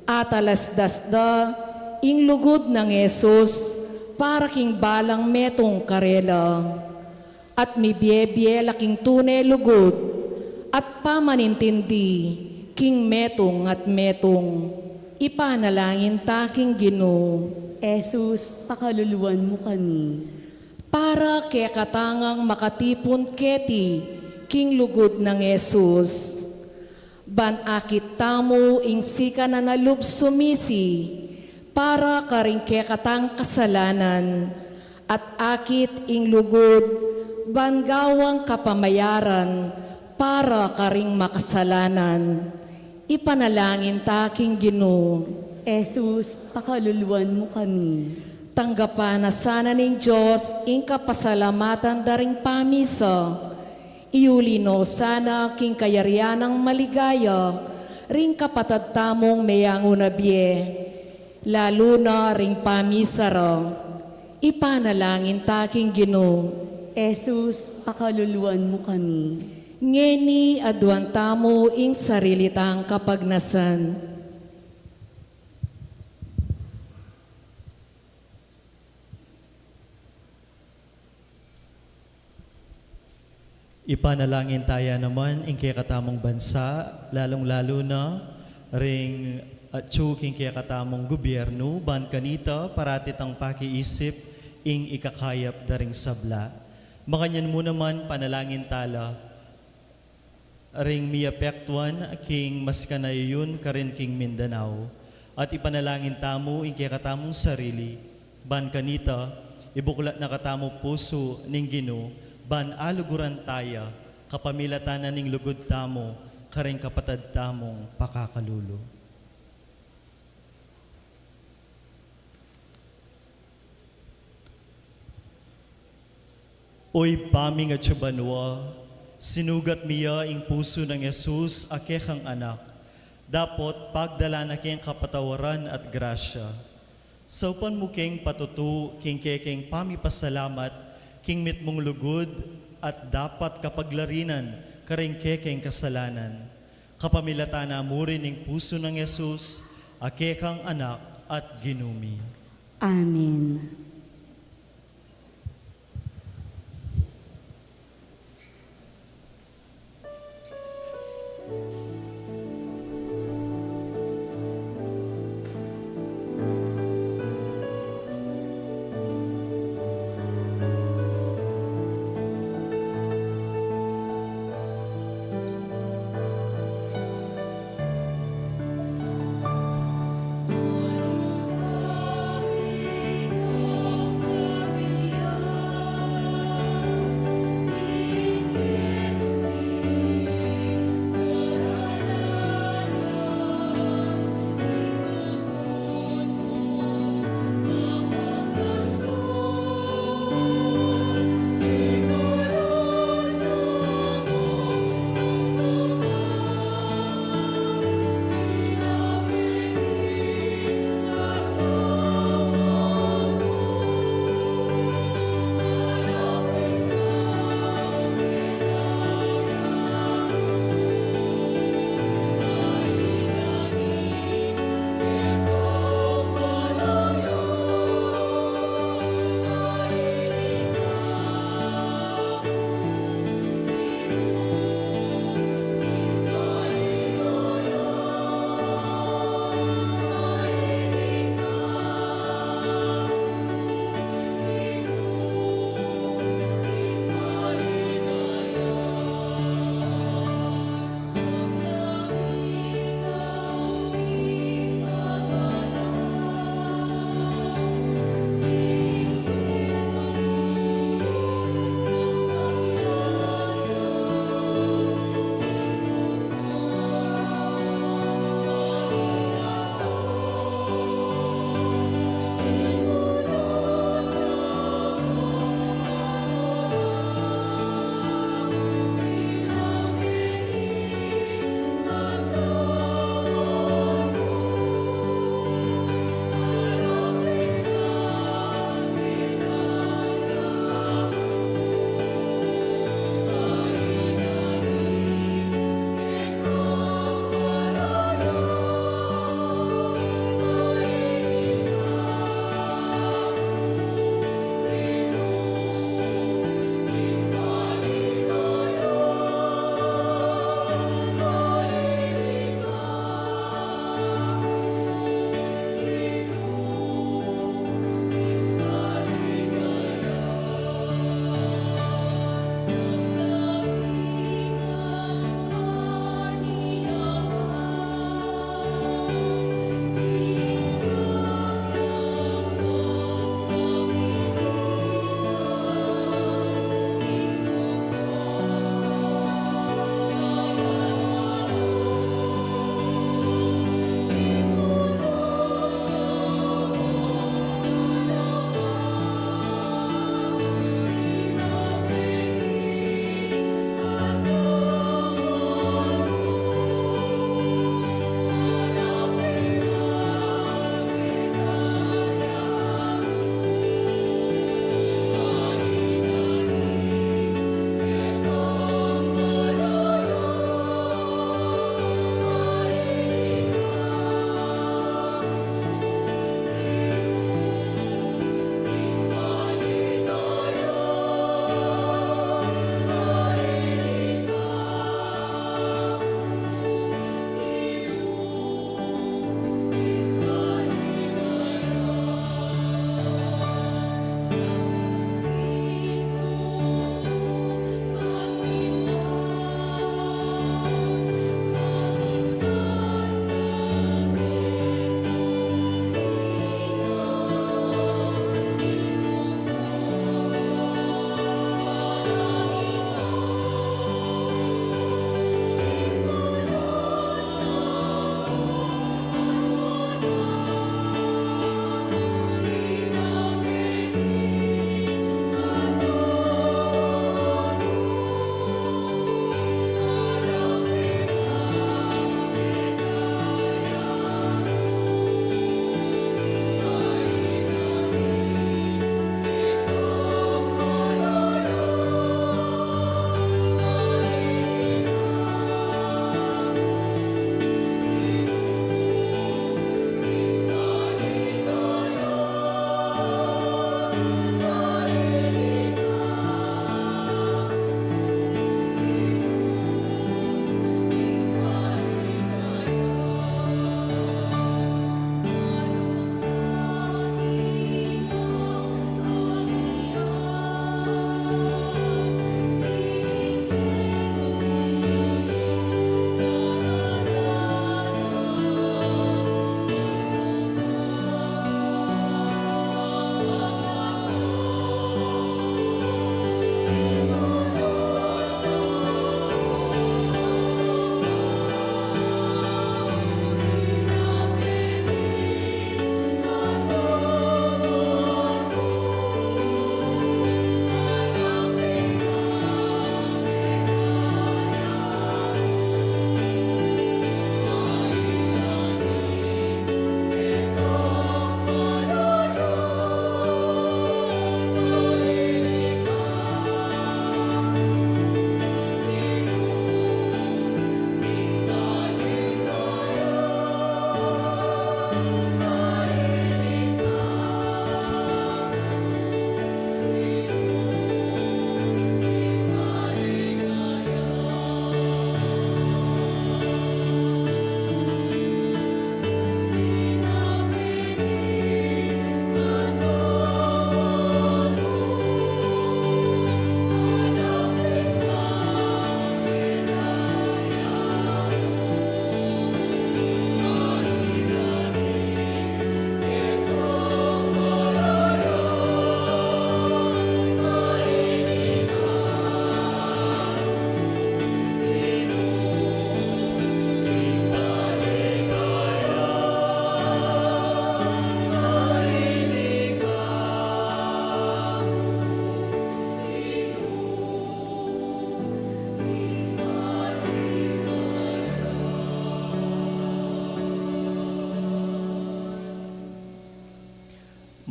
atalasdas da ing lugud nang Jesus para king balang metung karela. At mibie-bie la king tune lugud at pamanintindi king metung at metung. Ipanalangin ta king Ginu. Jesus, pakaluluan mu kami. Para kekatang makatipun keti king lugud nang Jesus, ban akit tamu ing sikanan a lub sumisi para karing kekatang kasalanan, at akit ing lugud ban gawang kapamayaran para karing makasalanan. Ipanalangin ta king Ginu. Jesus, pakaluluan mu kami. Tanggapan na sana ning Dios ing kapasalamatan da ring pamisa. Iuli no sana king kayarian nang maligaya ring kapatad tamung meyangu na bie, lalu na ring pamisa ra. Ipanalangin ta king Ginu. Jesus, pakaluluan mu kami. Ngeni aduan tamu ing sarili tang kapagnasan. Ipanalangin ta ya naman ing kekatamung bansa, lalung-lalu na ring atyu king kekatamung gubyernu, ban kanita parati tang pakiisip ing ikakayap da ring sabla. Makanyan mu naman panalangin ta la ring miapektuan king maskanayun karin king Mindanao, at ipanalangin tamu ing kekatamung sarili, ban kanita, ibuklat na katamu pusu ning Ginu, ban aluguran ta ya, kapamilatan na ning lugud tamu karing kapatad tamung pakakalulu. O Ibpa ming atsu banua, sinugat mi ya ing pusu nang Jesus a kekang Anak, dapot pagdalan na keng kapatawaran at grasya. Saupan mu keng patutu king kekeng pamipasalamat king mitmung lugud at dapat kapaglarinan karing kekeng kasalanan. Kapamilatan na mu rin ing pusu nang Jesus a kekang Anak at Ginu mi. Amen.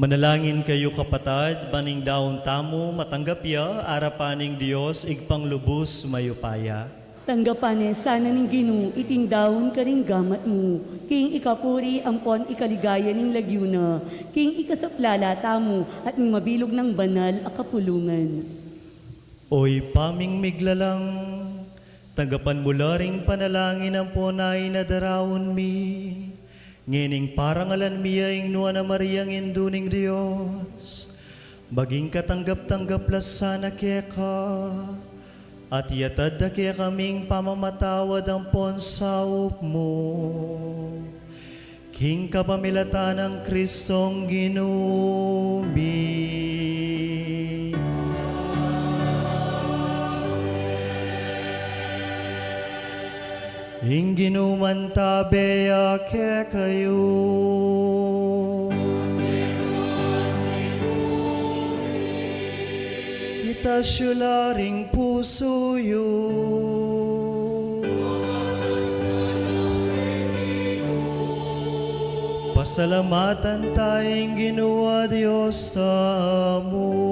Manalangin kayu, kapatad, ban ing daun tamu matanggap ya arapan ning Dios Ibpang lubus mayupaya. Tanggapan ne sana ning Ginu iting daun karing gamat mu, king ikapuri ampon ikaligaya ning lagyu na, king ikasaplala tamu at ning mabilug nang banal a kapulungan. O Ibpa ming miglalang, tanggapan mu la ring panalangin ampon ain a daraun mi. Ngening parangalan mi ya ing Nuan a Mariang Indu ning Dios, maging katanggap-tanggap la sana keka, at iatad da kekaming pamamatawad ampon saup mu. King kapamilatan nang Kristong Ginu mi. Ing Ginu mantabe ya kekayu. Itas yu la ring pusu yu. Pasalamatan ta ing Ginu a Dios tamu.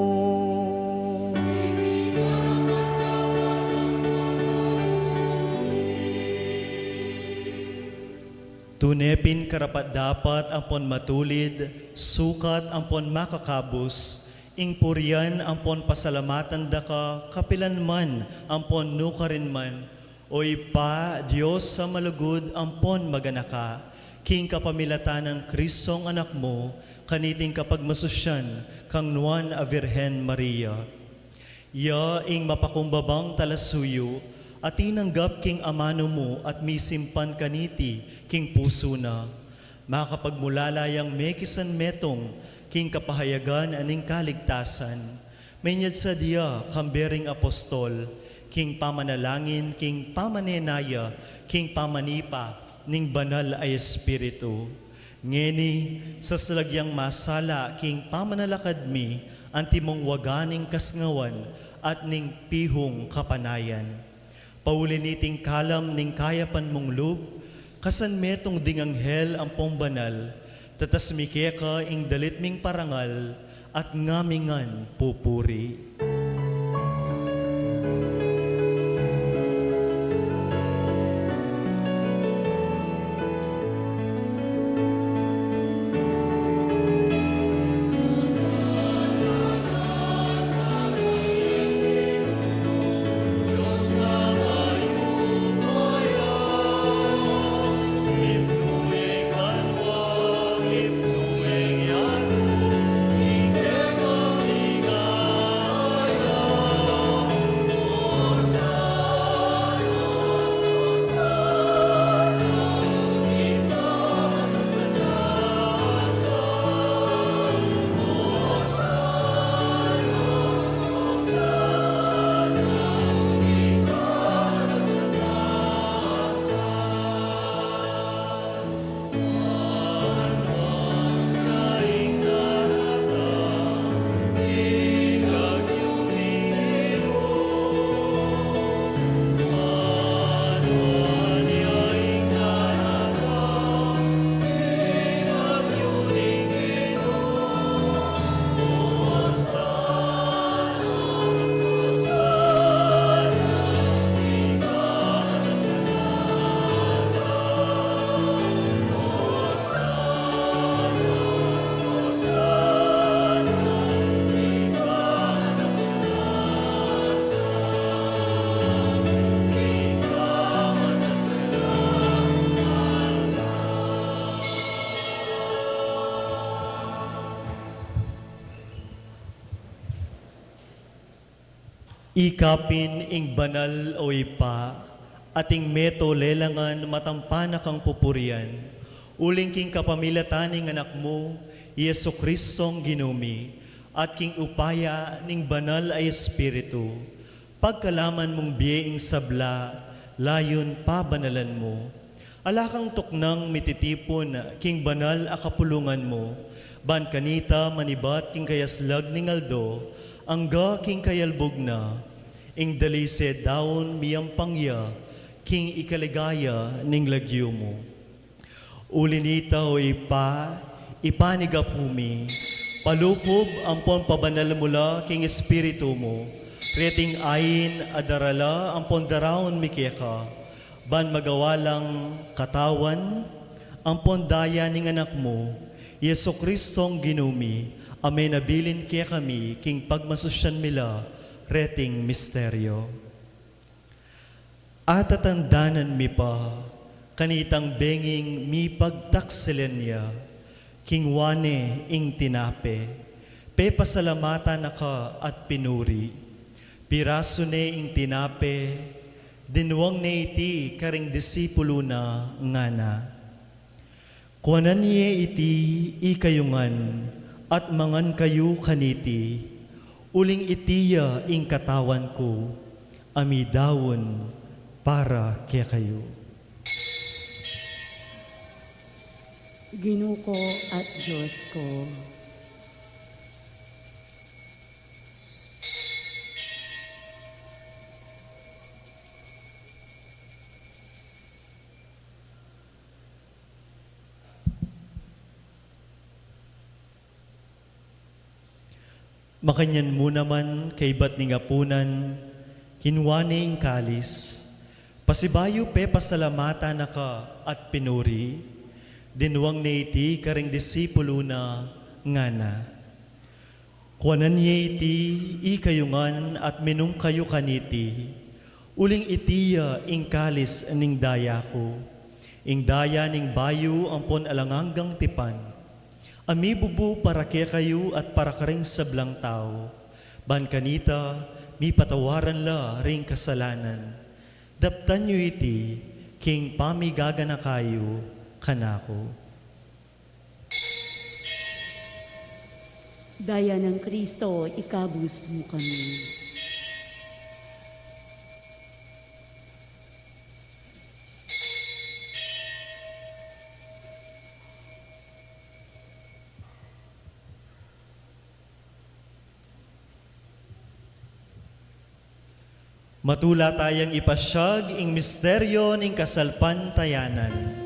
Tune pin karapat-dapat ampon matulid, sukat ampon makakabus, ing purian ampon pasalamatan da ka kapilan man ampon nukarin man, O Ibpa, Dios a malugud ampon maganaka, king kapamilatan nang Kristong Anak mu, kaniting kapagmasusyan kang Nuan a Virgen Maria. Ya ing mapakumbabang talasuyu a tinanggap king amanu mu at misimpan kaniti king pusu na. Makapagmulala yang mekisan metung king kapahayagan ning kaligtasan. Menyad sa dia kambe ring apostol king pamanalangin, king pamanenaya, king pamanipa ning Banal a Espiritu. Ngeni, sasalag yang masala king pamanalakad mi, antimong waga ning kasngawan at ning pihung kapanayan. Pauli niting kalam ning kayapan mung lub, kasan metung ding anghel ampong banal, tatas mi keka ing dalit ming parangal, at ngamingan pupuri. Ika pin ing banal, o Ibpa, at ing meto lelangan matampa na kang pupurian, uling king kapamilatan ning Anak mu, i Jesucristong Ginu mi, at king upaya ning Banal a Espiritu, pagkalaman mung bie ing sabla, layun pabanalan mu. Ala kang tuknang mititipun king banal a kapulungan mu, ban kanita manibat king kayaslag ning aldo, angga king kayalbug na, ing dalise daun miyampang ya king ikaligaya ning lagyu mu. Uli nita, o Ibpa, ipanigapu mi Palukup ampon pabanal mu la king Espiritu mu reting ain a darala ampon daraun mi keka, ban magawa lang katawan ampon daya ning Anak mu, i Jesucristong Ginu mi, a menabilin kekami king pagmasusyan mi la reting misteryo. Atatandanan mi pa kanitang benging mipagtaksilan ya, kinua ne ing tinape, pepasalamatan na ka at pinuri. Pirasu ne ing tinape, dinuang ne iti karing disipulu na, ngana: Kuanan ye iti ikayu ngan at mangan kayu kaniti, uling iti ya ing katawan ku, a midaun para kekayu. Ginu ku at Dios ku. Makanyan mu naman kaybat ning apunan, kinua ne ing kalis, pasibayu pepasalamatan na ka at pinuri, dinuang ne iti karing disipulu na, ngana: Kuanan ye iti ikayu ngan at minum kayu kaniti, uling iti ya ing kalis ning daya ku, ing daya ning bayu ampon alang anggang tipan, a mibubu para kekayu at para karing sablang tau, ban kanita mipatawaran la ring kasalanan. Daptan yu iti king pamigaganaka yu kanaku. Daya nang Kristo, ikabus mu kami. Matula tayang ipasyag ing misteryo ning kasalpantayanan.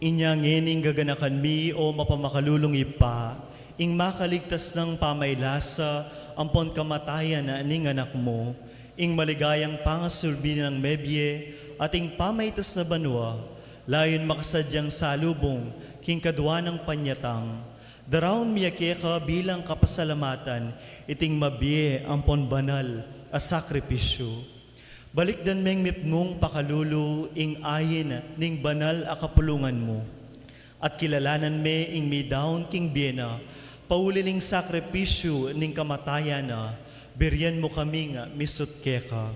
Inya ngening gaganakan mi, o mapamakalulung Ibpa, ing makaligtas nang pamailasa ampon kamatayan ning Anak mu, ing maligayang pangasulbi nang mebie at ing pamaitas na banua, layun makasadyang salubung king kadua nang panyatang. Daraun mi ya keka bilang kapasalamatan iting mabie ampon banal a sakripisyu. Balikdan meng mipnung pakalulu ing ain ning banal a kapulungan mu, at kilalanan me ing midaun king bie na, pauli ning sakripisyu ning kamatayan na, birian mu kaming misut keka.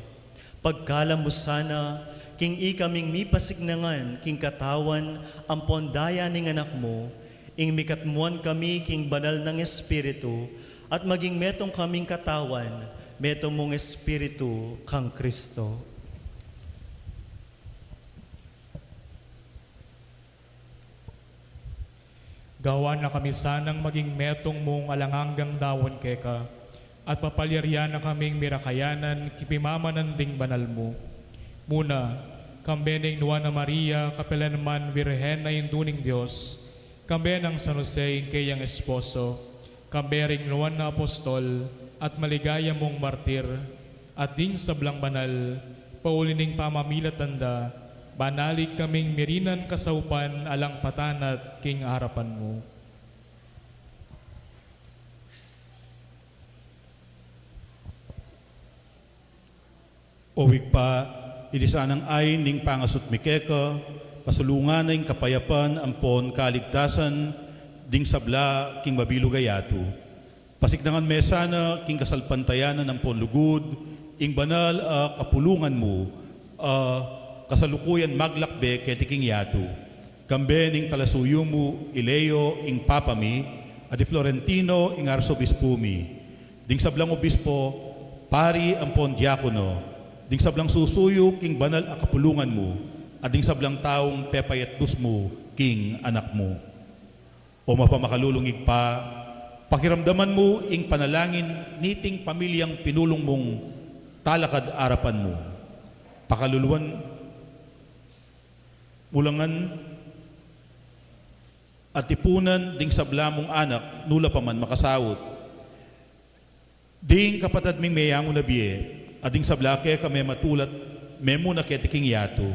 Pagkalam mu sana, king ikaming mipasiknangan king katawan ampon daya ning Anak mu, ing mikatmuan kami king banal nang Espiritu, at maging metung kaming katawan, metung mung Espiritu kang Kristo. Gawan na kami sanang maging metung mung alang anggang daun keka, at papalyarian na kaming mirakayanan king pimamanan ding banal mu. Muna, kambe neng Nuan a Maria, kapilan man Virgen a Indu ning Dios, kambe nang San Jose, ing keyang esposo, kambe ring Nuan a Apostol, at maligaya mung martir, at ding sablang banal, pauli ning pamamilatan da, banalig kaming mirinan kasaupan alang patanat king arapan mu. O Ibpa, iti sanang ain ning pangasut mi keka, pasulungan na ing kapayapan ampon kaligtasan ding sabla king mabilug a yatu. Pasiknangan me sana king kasalpantayanan ampon lugud ing banal a kapulungan mu, a kasalukuyan maglakbe keti king yatu. Kambe ning talasuyu mu, i Leo ing Papa mi, at i Florentino ing Arsobispu mi, ding sablang obispo, pari ampon diakono, ding sablang susuyu king banal a kapulungan mu, at ding sablang taung pepayatbus mu king Anak mu. O mapamakalulung Ibpa, pakiramdaman mu ing panalangin niting pamilyang pinulung mung talakad arapan mu. Pakaluluan, ulangan, at tipunan ding sabla mung anak, nula pa man makasaut. Ding kapatad ming meyangu na bie, at ding sabla keka mematulat, memuna keti king yatu.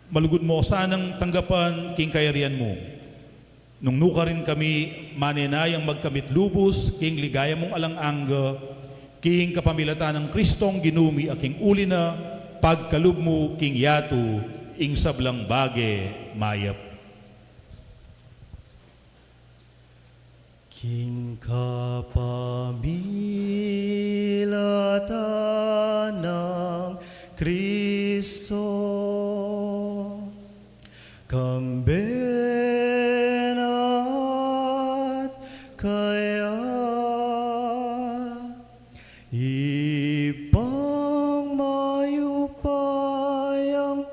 Malugud mo sanang tanggapan king kayarian mu. Nung nukarin kami, manenayang magkamit lubus king ligaya mung alang angga, king kapamilatan nang Kristong Ginu mi a king uli na, pagkalub mu king yatu ing sablang bage mayap. King kapamilatan nang Kristo, kambe na at kaya, Ibpang mayupayang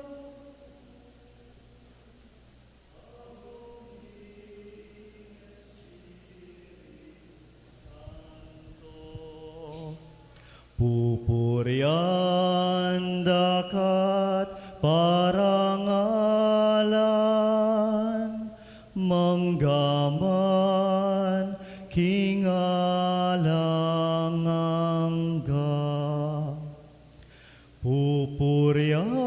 pupurian da ka at parangalan, mangga man king alang angga. Pupurian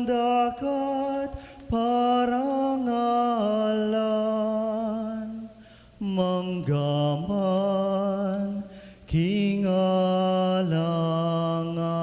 da ka at parangalan, mangga man king alang angga.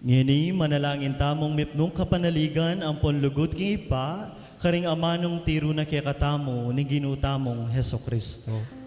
Ngeni, manalangin tamung mipnung kapanaligan ampon lugud king Ibpa, karing amanung tiru na kekatamu ning Ginu tamung Jesucristo.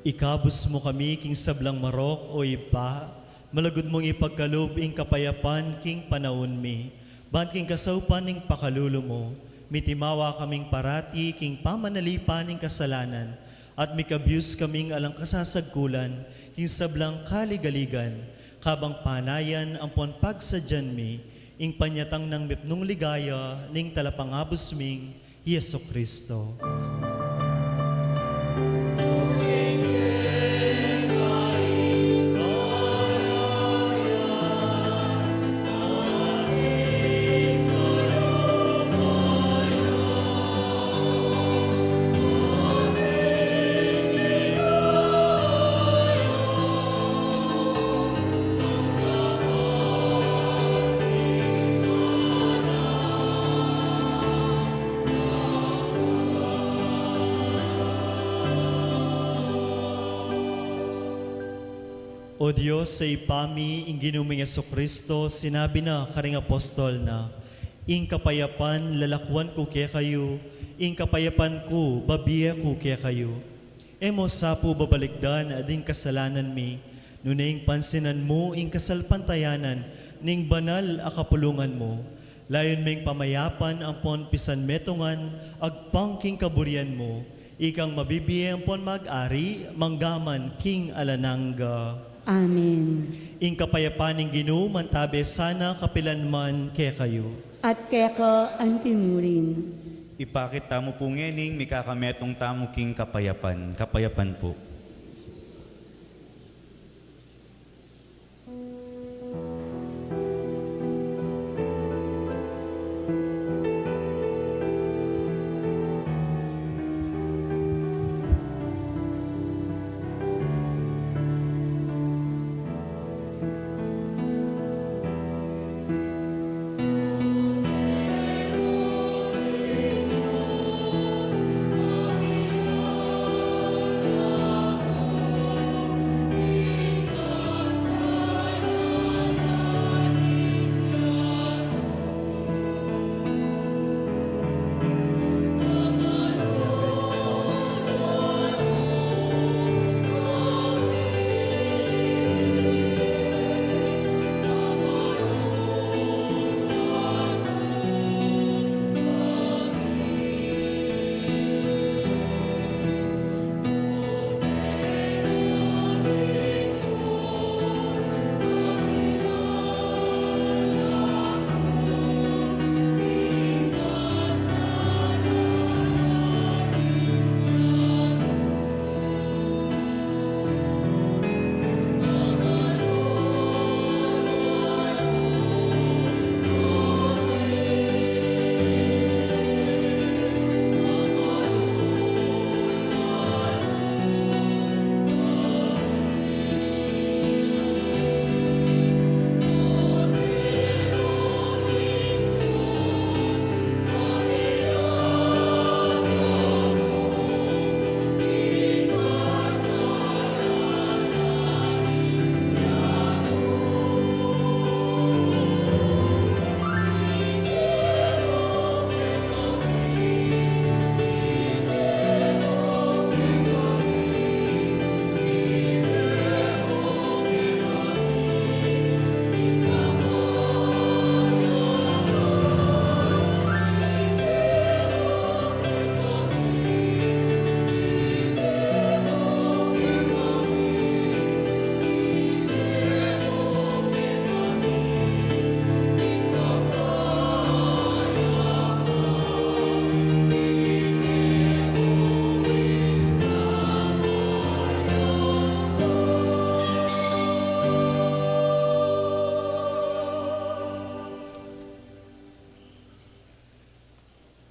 Ikabus mu kami king sablang marok, o Ibpa, malugud mung ipagkalub ing kapayapan king panaun mi, ban king kasaupan ning pakalulu mu, mitimawa kaming parati king pamanalipan ning kasalanan, at mikabus kaming alang kasasagkulan king sablang kaligaligan, kabang panayan ampon pagsadyan mi ing panyatang nang mipnung ligaya ning Talapangabus ming Jesucristo. O Dios a Ibpa mi, ing Ginu ming Jesucristo, sinabi na karing apostol na, "Ing kapayapan lalakwan ku kekayu, ing kapayapan ku babie ku kekayu." E mu sa pu babalikdan ding kasalanan mi, nune ing pansinan mu ing kasalpantayanan ning banal a kapulungan mu. Layun ming pamayapan ampon pisanmetungan agpang king kaburian mu, ikang mabibie ampon mag-ari manggaman king alang angga. Amen. Ing kapayapan ning Ginu mantabe sana kapilan man kekayu. At keka anti murin. Ipakit tamu pu ngening mikakametung tamu king kapayapan. Kapayapan pu.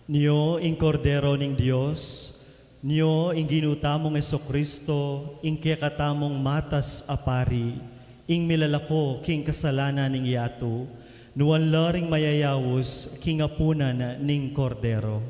Nyo ing Kordero ning Dios, nyo ing Ginu tamung Jesucristo, ing kekatamung matas a pari, ing milalako king kasalanan ning yatu, nuan la ring mayayaus king apunan ning Kordero.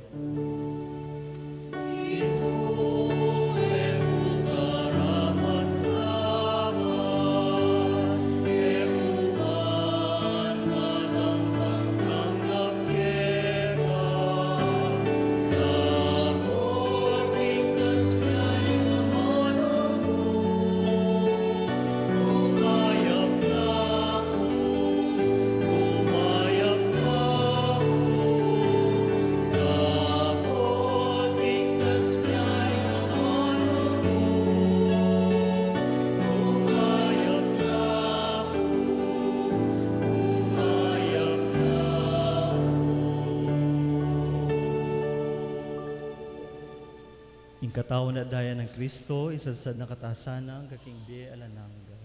Ing katawan at daya nang Kristo, isadsad na katamu sana hanggang king bie alang angga.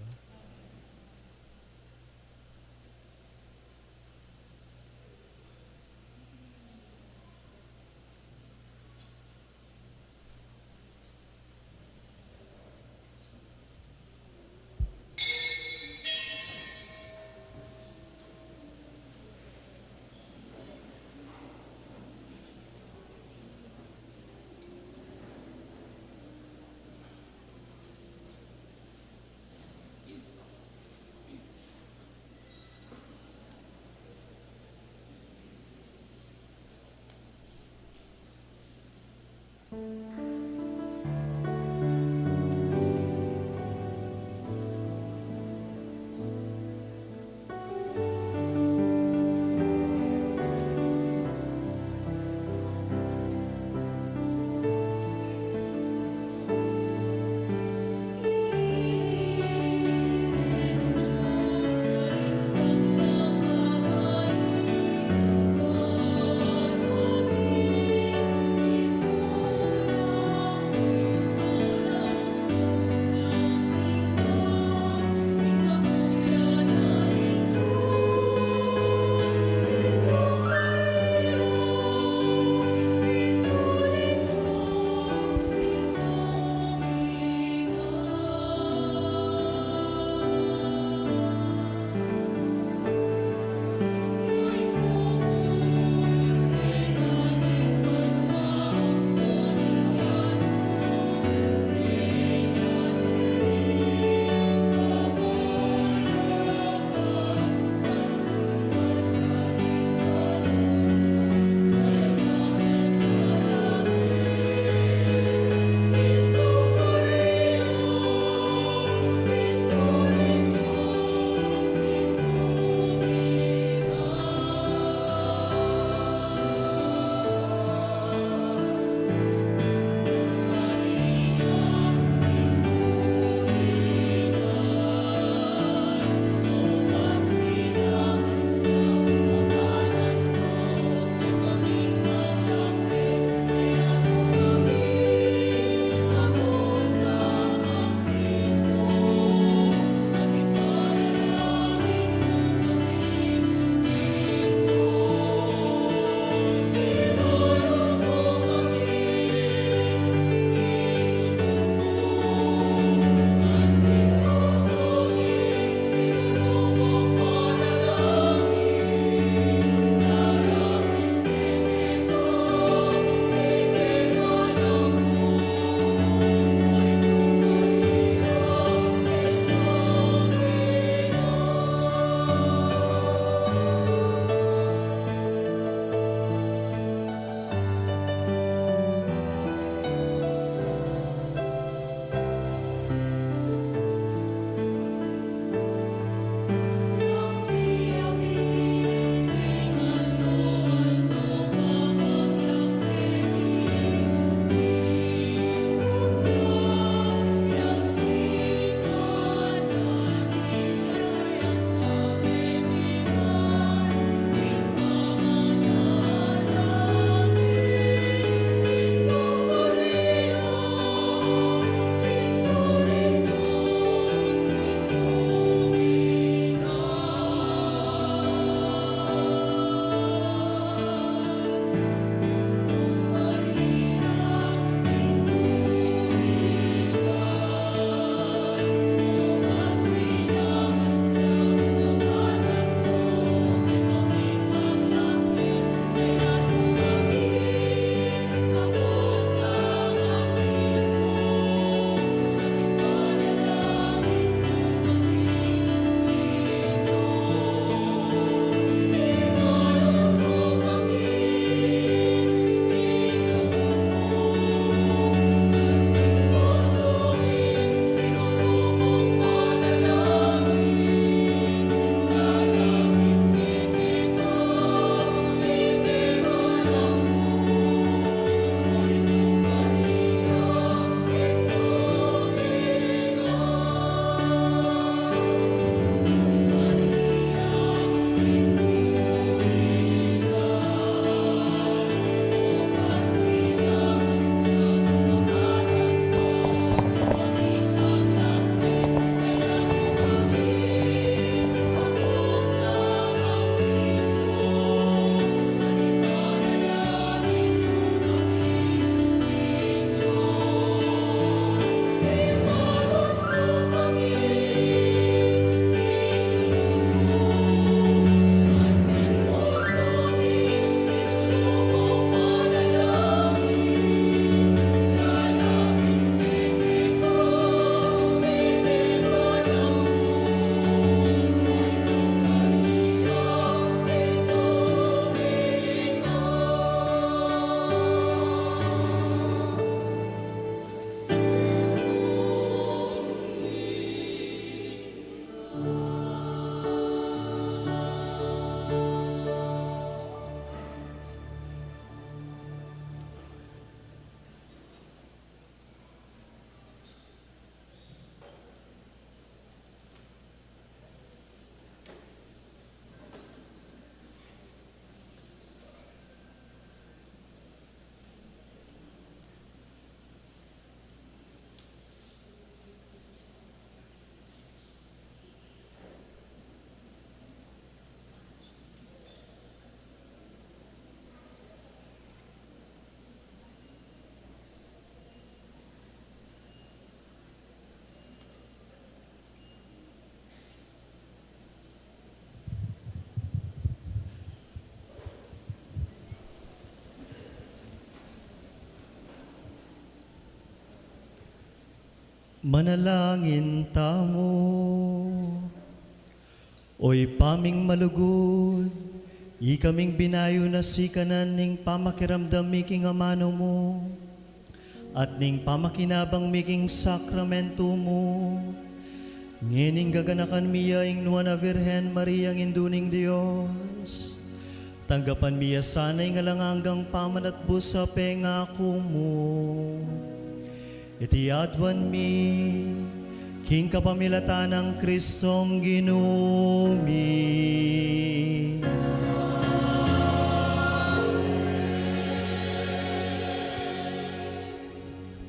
Manalangin tamu. O Ibpa ming malugud, ikaming binayu na sikanan ning pamakiramdam mi king amanu mu, at ning pamakinabang mi king sakramentu mu. Ngening gaganakan mi ya ing Nuan a Virgen Maria, ing Indu ning Dios. Tanggapan mi ya sana ing alang anggang pamanatbus a pengaku mu. Iti aduan mi, king kapamilatan nang Kristong Ginu mi.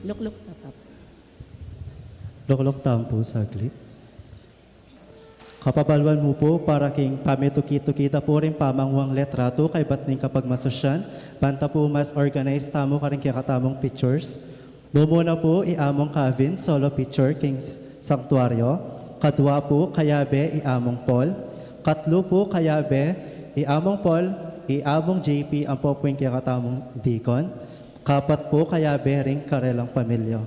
Lukluk ta, Papa. Lukluk tamu pu saglit. Kapabaluan mu pu para king pamituki-tuki ta pu ring pamanguang litrato kaybat ning kapagmasusyan, ban ta pu mas organize tamu karing kekatamung pictures. Mumuna pu i Among Kevin, solo picture king sanctuario. Kadua pu kayabe i Among Paul. Katlu pu kayabe i Among Paul, i Among J P, ampo pu ing kekatamung deacon. Kapat pu kayabe ring karelang pamilya.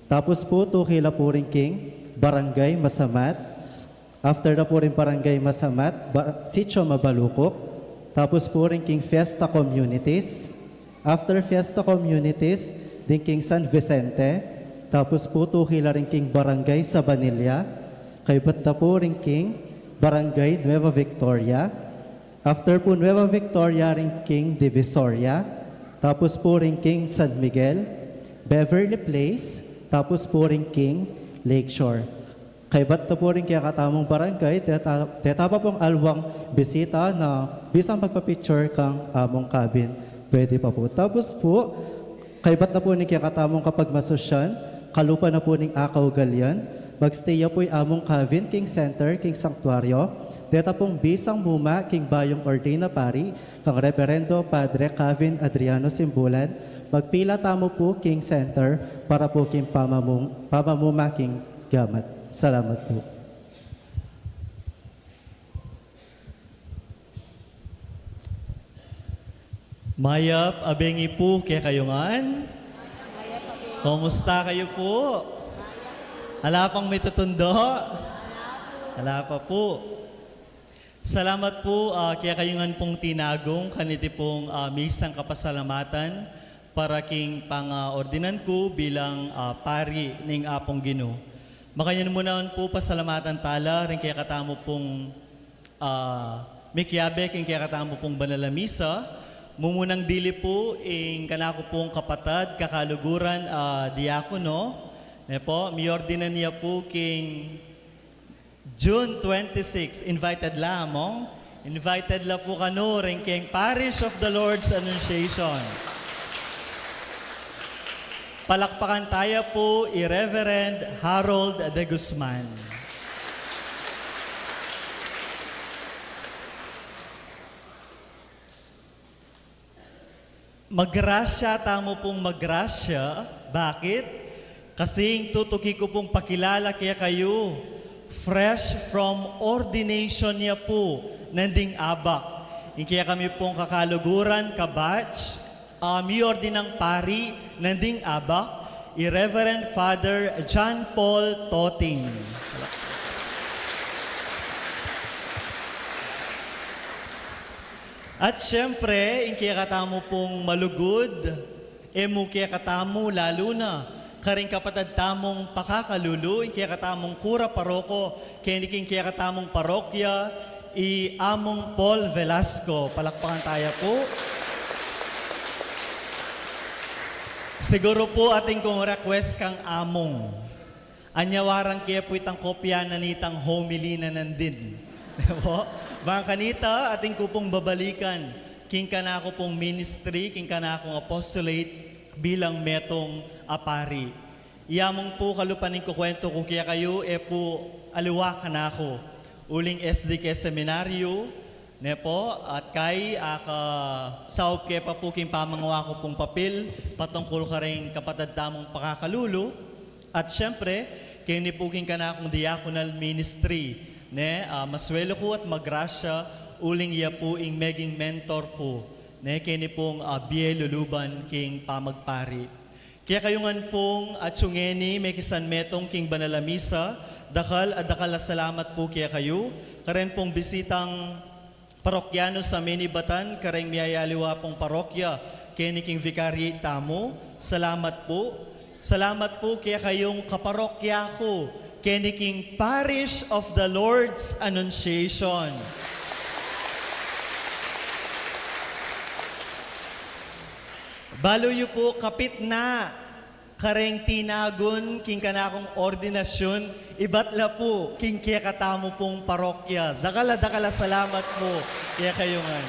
Tapos pu, tuki la pu ring king Barangay Masamat. After na pu ring Barangay Masamat, Bar-, Sitio Mabalukok. Tapos pu ring king Fiesta Communities. After Fiesta Communities, ding king San Vicente. Tapos pu, tuki la ring king Barangay Sabanilla. Kaybat na pu ring king Barangay Nueva Victoria. After pu Nueva Victoria, ring king Divisoria. Tapos pu ring king San Miguel, Beverly Place. Tapos pu ring king Lakeshore. Kaybat na pu ring kekatamung barangay, deta-, deta pa pung alwang bisita na bisang magpa-picture kang Among Kevin, pwede pa pu. Tapos pu, kaybat na pu ning kekatamung kapagmasusyan, kalupa na pu ning akaugalian, mag-stay ya pu i Among Kevin king center, king sanctuario. Deta pung bisang muma king bayung ordain a pari, kang Reverendo Padre Kevin Adriano Simbulan, magpila tamu pu king center para pu king pamamung-, pamamuma king gamat. Salamat pu. Mayap a bengi pu kekayu ngan. Kumusta kayu pu? Ala pang mitutundo? Ala pa pu. Salamat pu, ah, kekayu ngan pung tinagung kaniti pung, ah, misang kapasalamatan para king pangaordinan ku bilang, ah, pari ning Apung Ginu. Makanyan mu naman pu pasalamatan tala ring kekatamu pung, ah, mikiabe king kekatamu pung banal a misa. Mumunang dili pu ing kanaku pung kapatad, kakaluguran, ah, diakono, ne pu, miordinan ya pu king June twenty-six, invited la, Among? Invited la pu kanu ring king Parish of the Lord's Annunciation. Palakpakan taya pu i Reverend Harold de Guzman. Magrasya tamu pung magrasya. Bakit? Kasi ing tutuki ku pung pakilala kekayu, fresh from ordination ya pu nanding abak. Ing kekami pung kakaluguran, ka-batch, ah, miordinang pari nanding abak, i Reverend Father John Paul Toting. At siyempre, ing kekatamu pung malugud, e mu kekatamu, lalu na karing kapatad tamung pakakalulu, ing kekatamung kura paroko keni king kekatamung parokya, i Among Paul Velasco. Palakpakan taya pu. Siguru pu atin kung request kang Among. Anyawaran ke pu itang kopya na nitang homily na nandin. Pu? Bang kanita, atin ku pung babalikan king kanaku pung ministry, king kanakung apostolate bilang metung a pari. I Among pu, kalupa ning kukuwentu ku kekayu, e pu aliwa kanaku. Uling S D ke seminaryo, ne pu, at kay, ah, kasaup ke pa pu king pamangawa ku pung papil patungkul karing kapatad tamung pakakalulu. At siyempre, keni pu king kanakung diaconal ministry, ne, ah, maswelu ku at magrasya, uling iya pu ing meging mentor ku, ne, keni pung, ah, bie luluban king pamagpari. Kekayu ngan pung atsu ngeni mekisanmetung king banal a misa, dakal a dakal a salamat pu kekayu. Karen pung bisitang parokyanus a minibatan kareng miyayaliwa pung parokya keni king Vicariate tamu, salamat pu. Salamat pu kekayung kaparokya ku keni king Parish of the Lord's Annunciation. Balu yu pu, kapit na kareng tinagun king kanakung ordinasyun, ibat la pu king kekatamu pung parokya. Dakal a dakal a salamat pu kekayu ngan.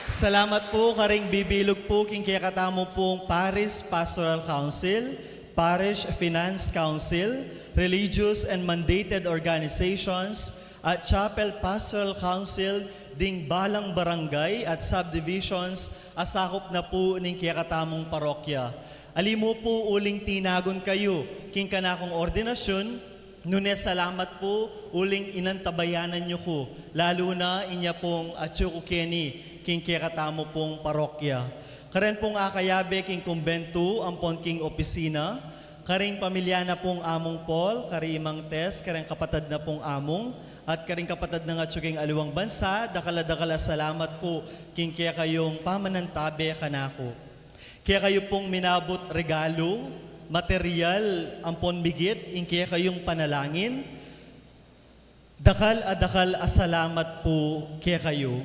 Salamat pu kareng bibilug pu king kekatamu pung Parish Pastoral Council, Parish Finance Council, religious and mandated organizations, at Chapel Pastoral Council ding balang barangay at subdivisions a sakup na pu ning kekatamung parokya. Ali mu pu uling tinagun kayu king kanakung ordinasyun, nune salamat pu uling inantabayanan yu ku, lalu na inya pung atsu ku keni king kekatamu pung parokya. Karen pung akayabe king kumbentu ampon king opisina, karing pamilya na pung Among Paul, kari Imang Tess, karing kapatad na pung Among, at karing kapatad nang atsu king aliwang bansa, dakal a dakal a salamat pu king kekayung pamanantabe kanaku. Kekayu pung minabut regalu, material, ampon migit ing kekayung panalangin, dakal a dakal a salamat pu kekayu.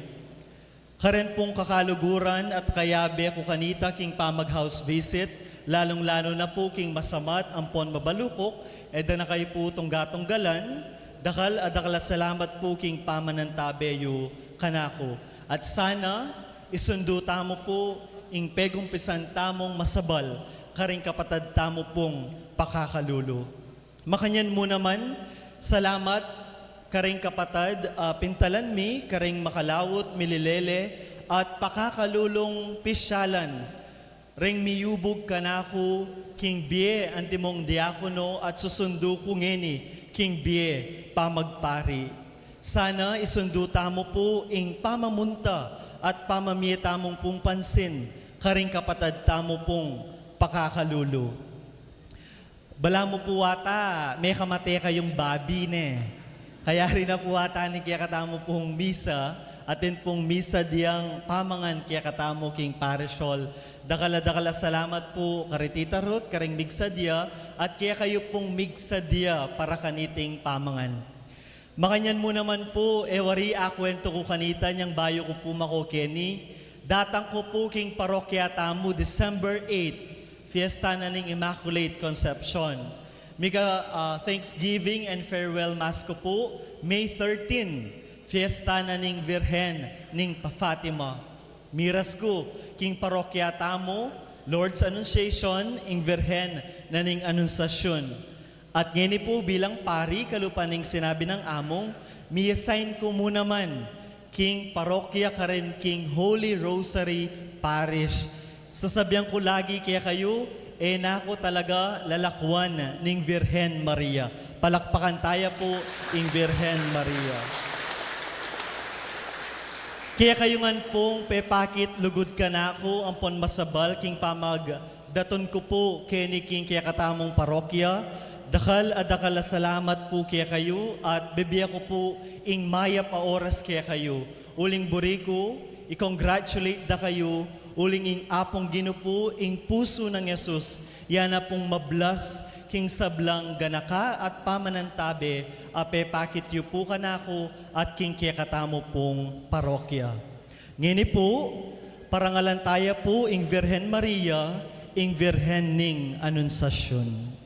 Karen pung kakaluguran at kayabe ku kanita king pamag-house visit, lalung-lalu na pu king masamat ampon mabalukuk, e da na kayu pu tungga-tunggalan, dakal a dakal a salamat pu king pamanantabe yu kanaku. At sana, isundu tamu pu ing pegumpisan tamung masabal karing kapatad tamu pung pakakalulu. Makanyan mu naman, salamat karing kapatad a pintalan mi karing makalaut, mililele, at pakakalulung pisyalan ring miyubug kanaku king bie antimong diakono at susundu ku ngeni king bie pamagpari. Sana isundu tamu pu ing pamamunta at pamamie tamung pung pansin karing kapatad tamu pung pakakalulu. Balamu pu ata, mekamate kayung babi ne. Kayari na pu ata ning kekatamu pung misa, atin pung misadyang pamangan kekatamu king parish hall. Dakal a dakal a salamat pu kari Tita Ruth, karing migsadya, at kekayu pung migsadya para kaniting pamangan. Makanyan mu naman pu, e wari akuwentu ku kanita inyang bayu ku pu mako keni. Datang ku pu king parokya tamu December eight, fiesta na ning Immaculate Concepcion. Mika, ah, Thanksgiving and Farewell Mass ku pu, May thirteen, fiesta na ning Virgen ning pa-, Fatima. Miras ku, king parokya tamu, Lord's Annunciation, ing Virgen na ning Anunciacion. At ngeni pu bilang pari, kalupa ning sinabi nang Among, mi-assign ku mu naman king parokya karin king Holy Rosary Parish. Sasabian ku lagi kekayu, e na ku talaga lalakwan ning Virgen Maria. Palakpakan taya pu ing Virgen Maria. Kekayu ngan pung pepakit lugud kanaku ampon masabal king pamag- datun ku pu keni king kekatamung parokya, dakal a dakal a salamat pu kekayu at bibie ku pu ing mayap a oras kekayu. Uling buri ku i-congratulate da kayu, uling ing Apung Ginu pu ing pusu nang Jesus, ya na pung mablas king sablang ganaka at pamanantabe a pepakit yu pu kanaku at king kekatamu pung parokya. Ngeni pu, parangalan taya pu ing Virgen Maria, ing Virgen ning Anunciacion.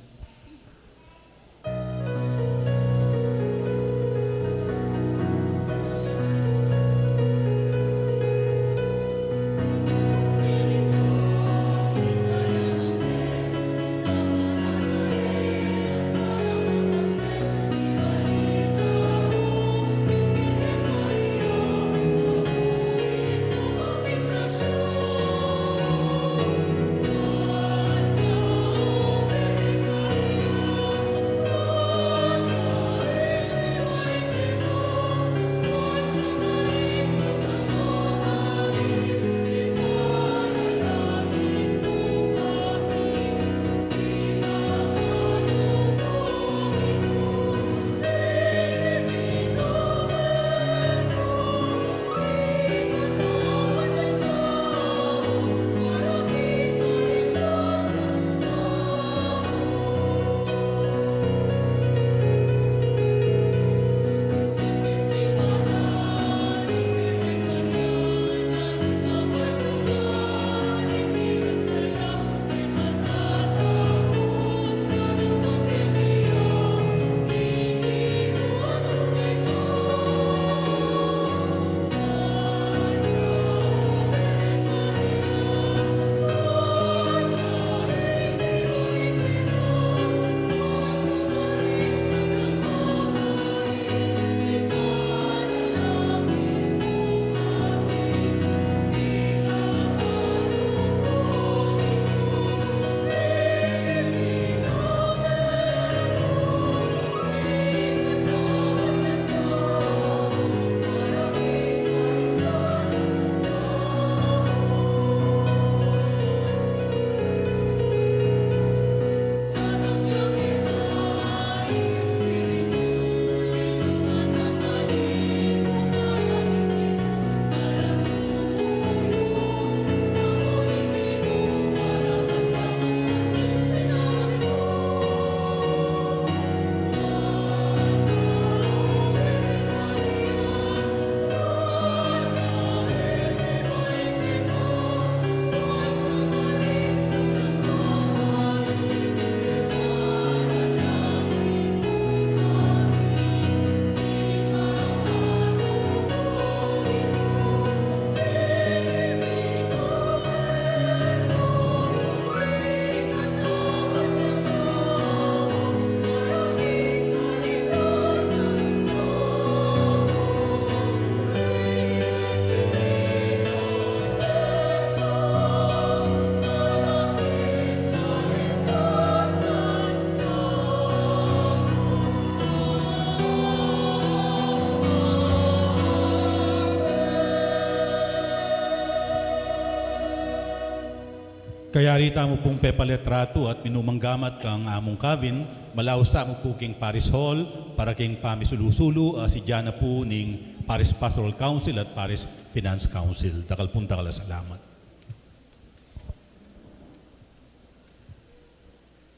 Kayari tamu pung pepalitratu at minumang gamat kang Among Kavin, malaus tamu pu king Parish Hall para king pamisulu-sulu, a, sidya na pu ning Parish Pastoral Council at Parish Finance Council. Dakal pung dakal a salamat.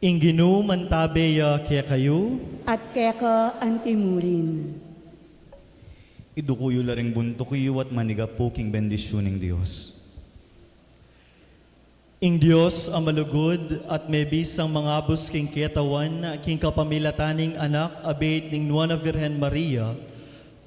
Ing Ginu mantabe ya kekayu. At keka antimurin. Iduku yu la ring buntuk yu at manigap pu king bendisyun ning Dios. Ing Dios a malugud at mebisang mangabus king ketawan king kapamilatan ning Anak a beit ning Nuan a Virgen Maria,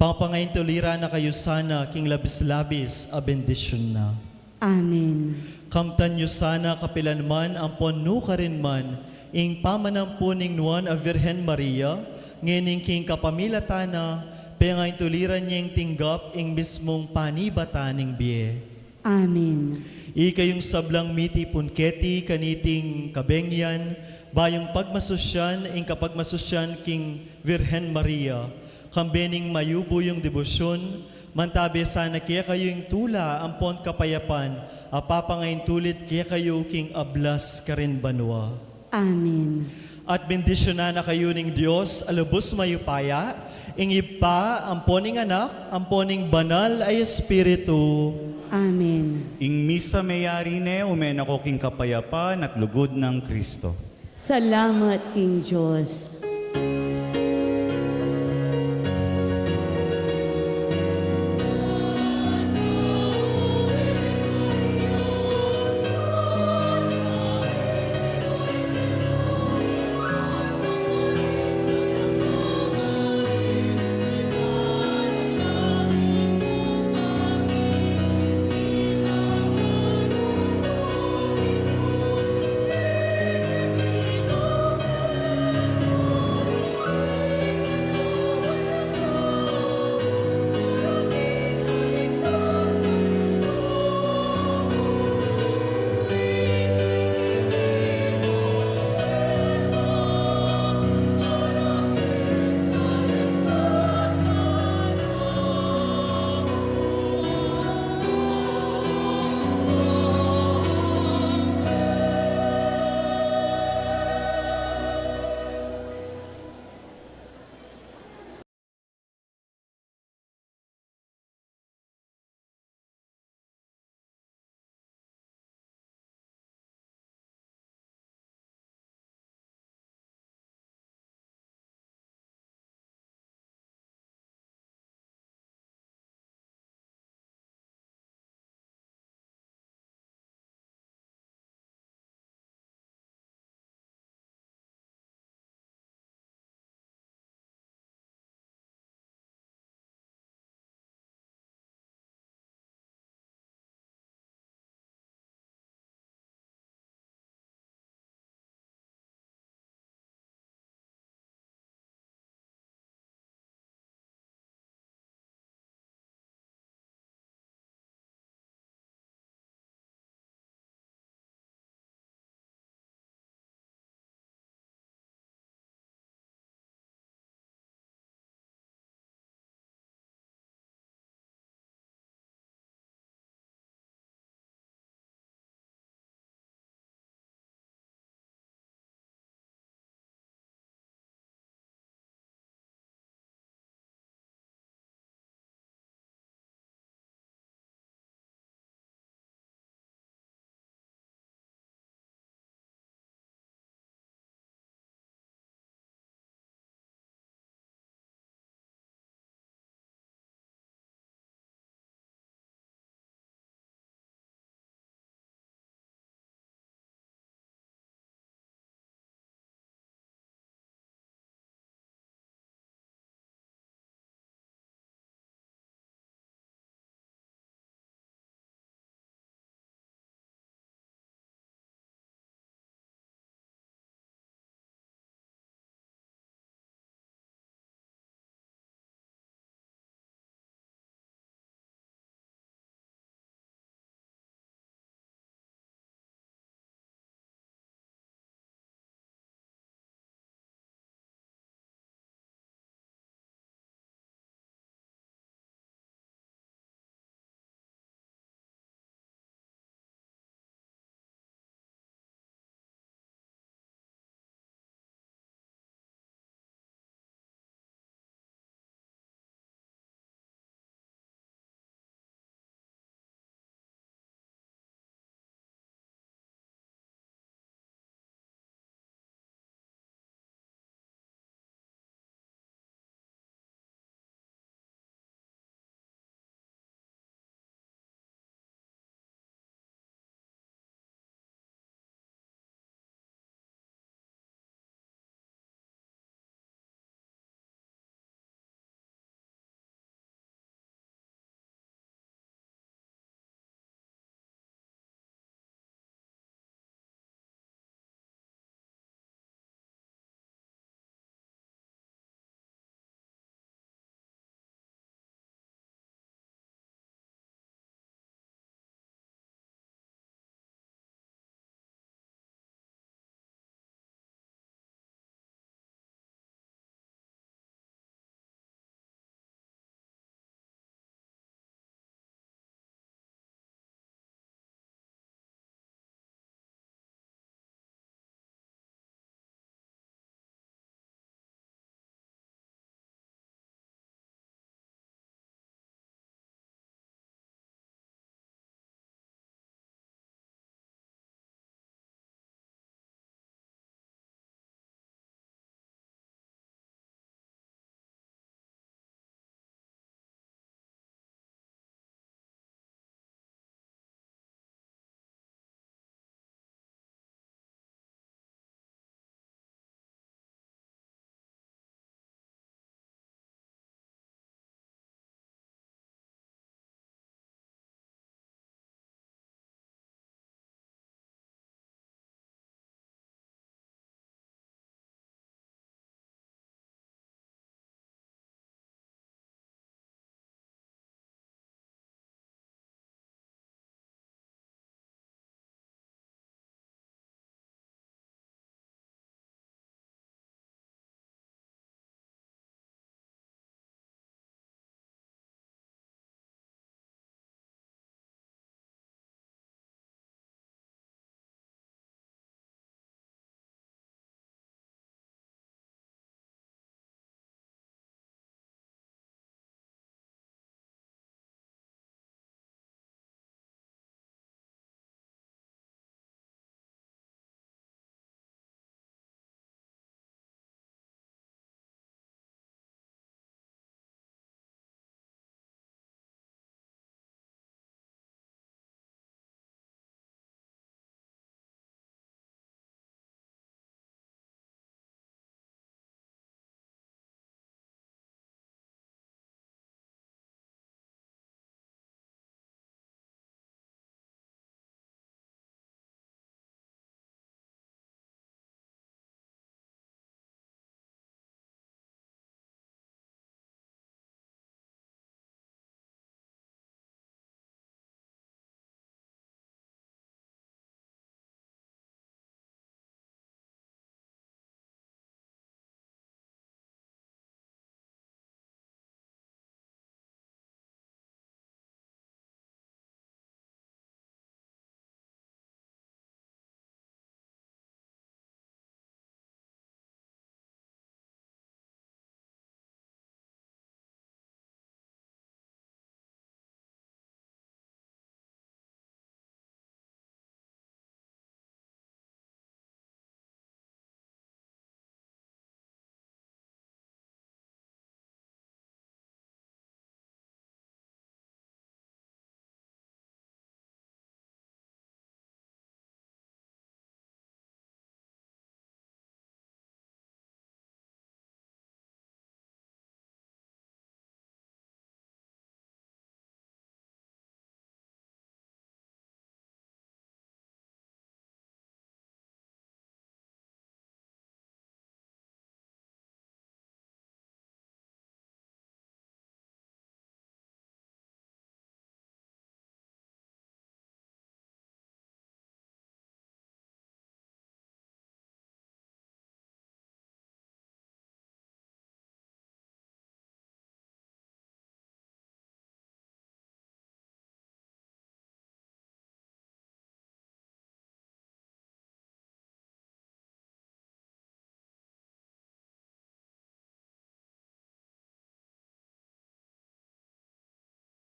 papangaintulira na kayu sana king labis-labis a bendisyun na. Amen. Kamtan yu sana kapilan man ampon nukarin man ing pamanampu ning Nuan a Virgen Maria, ngening king kapamilatan na, pengaintuliran yeng tinggap ing mismung panibatan ning bie. Amen. Ikayung sablang mitipun keti kaniting kabengyan, bayung pagmasusyan ing kapagmasusyan king Virgen Maria, kambe ning mayubu yung debosyun, mantabe sana kekayu ing tula ampon kapayapan, a papangaintulit kekayu king ablas karin banua. Amen. At bendisyunan na kayu ning Dios a lubus mayupaya, ing Ibpa, ampon ing Anak, ampon ing Banal a Espiritu. Amen. Ing misa meyari ne, ume na ko king kapayapan at lugud nang Kristo. Salamat king Dios.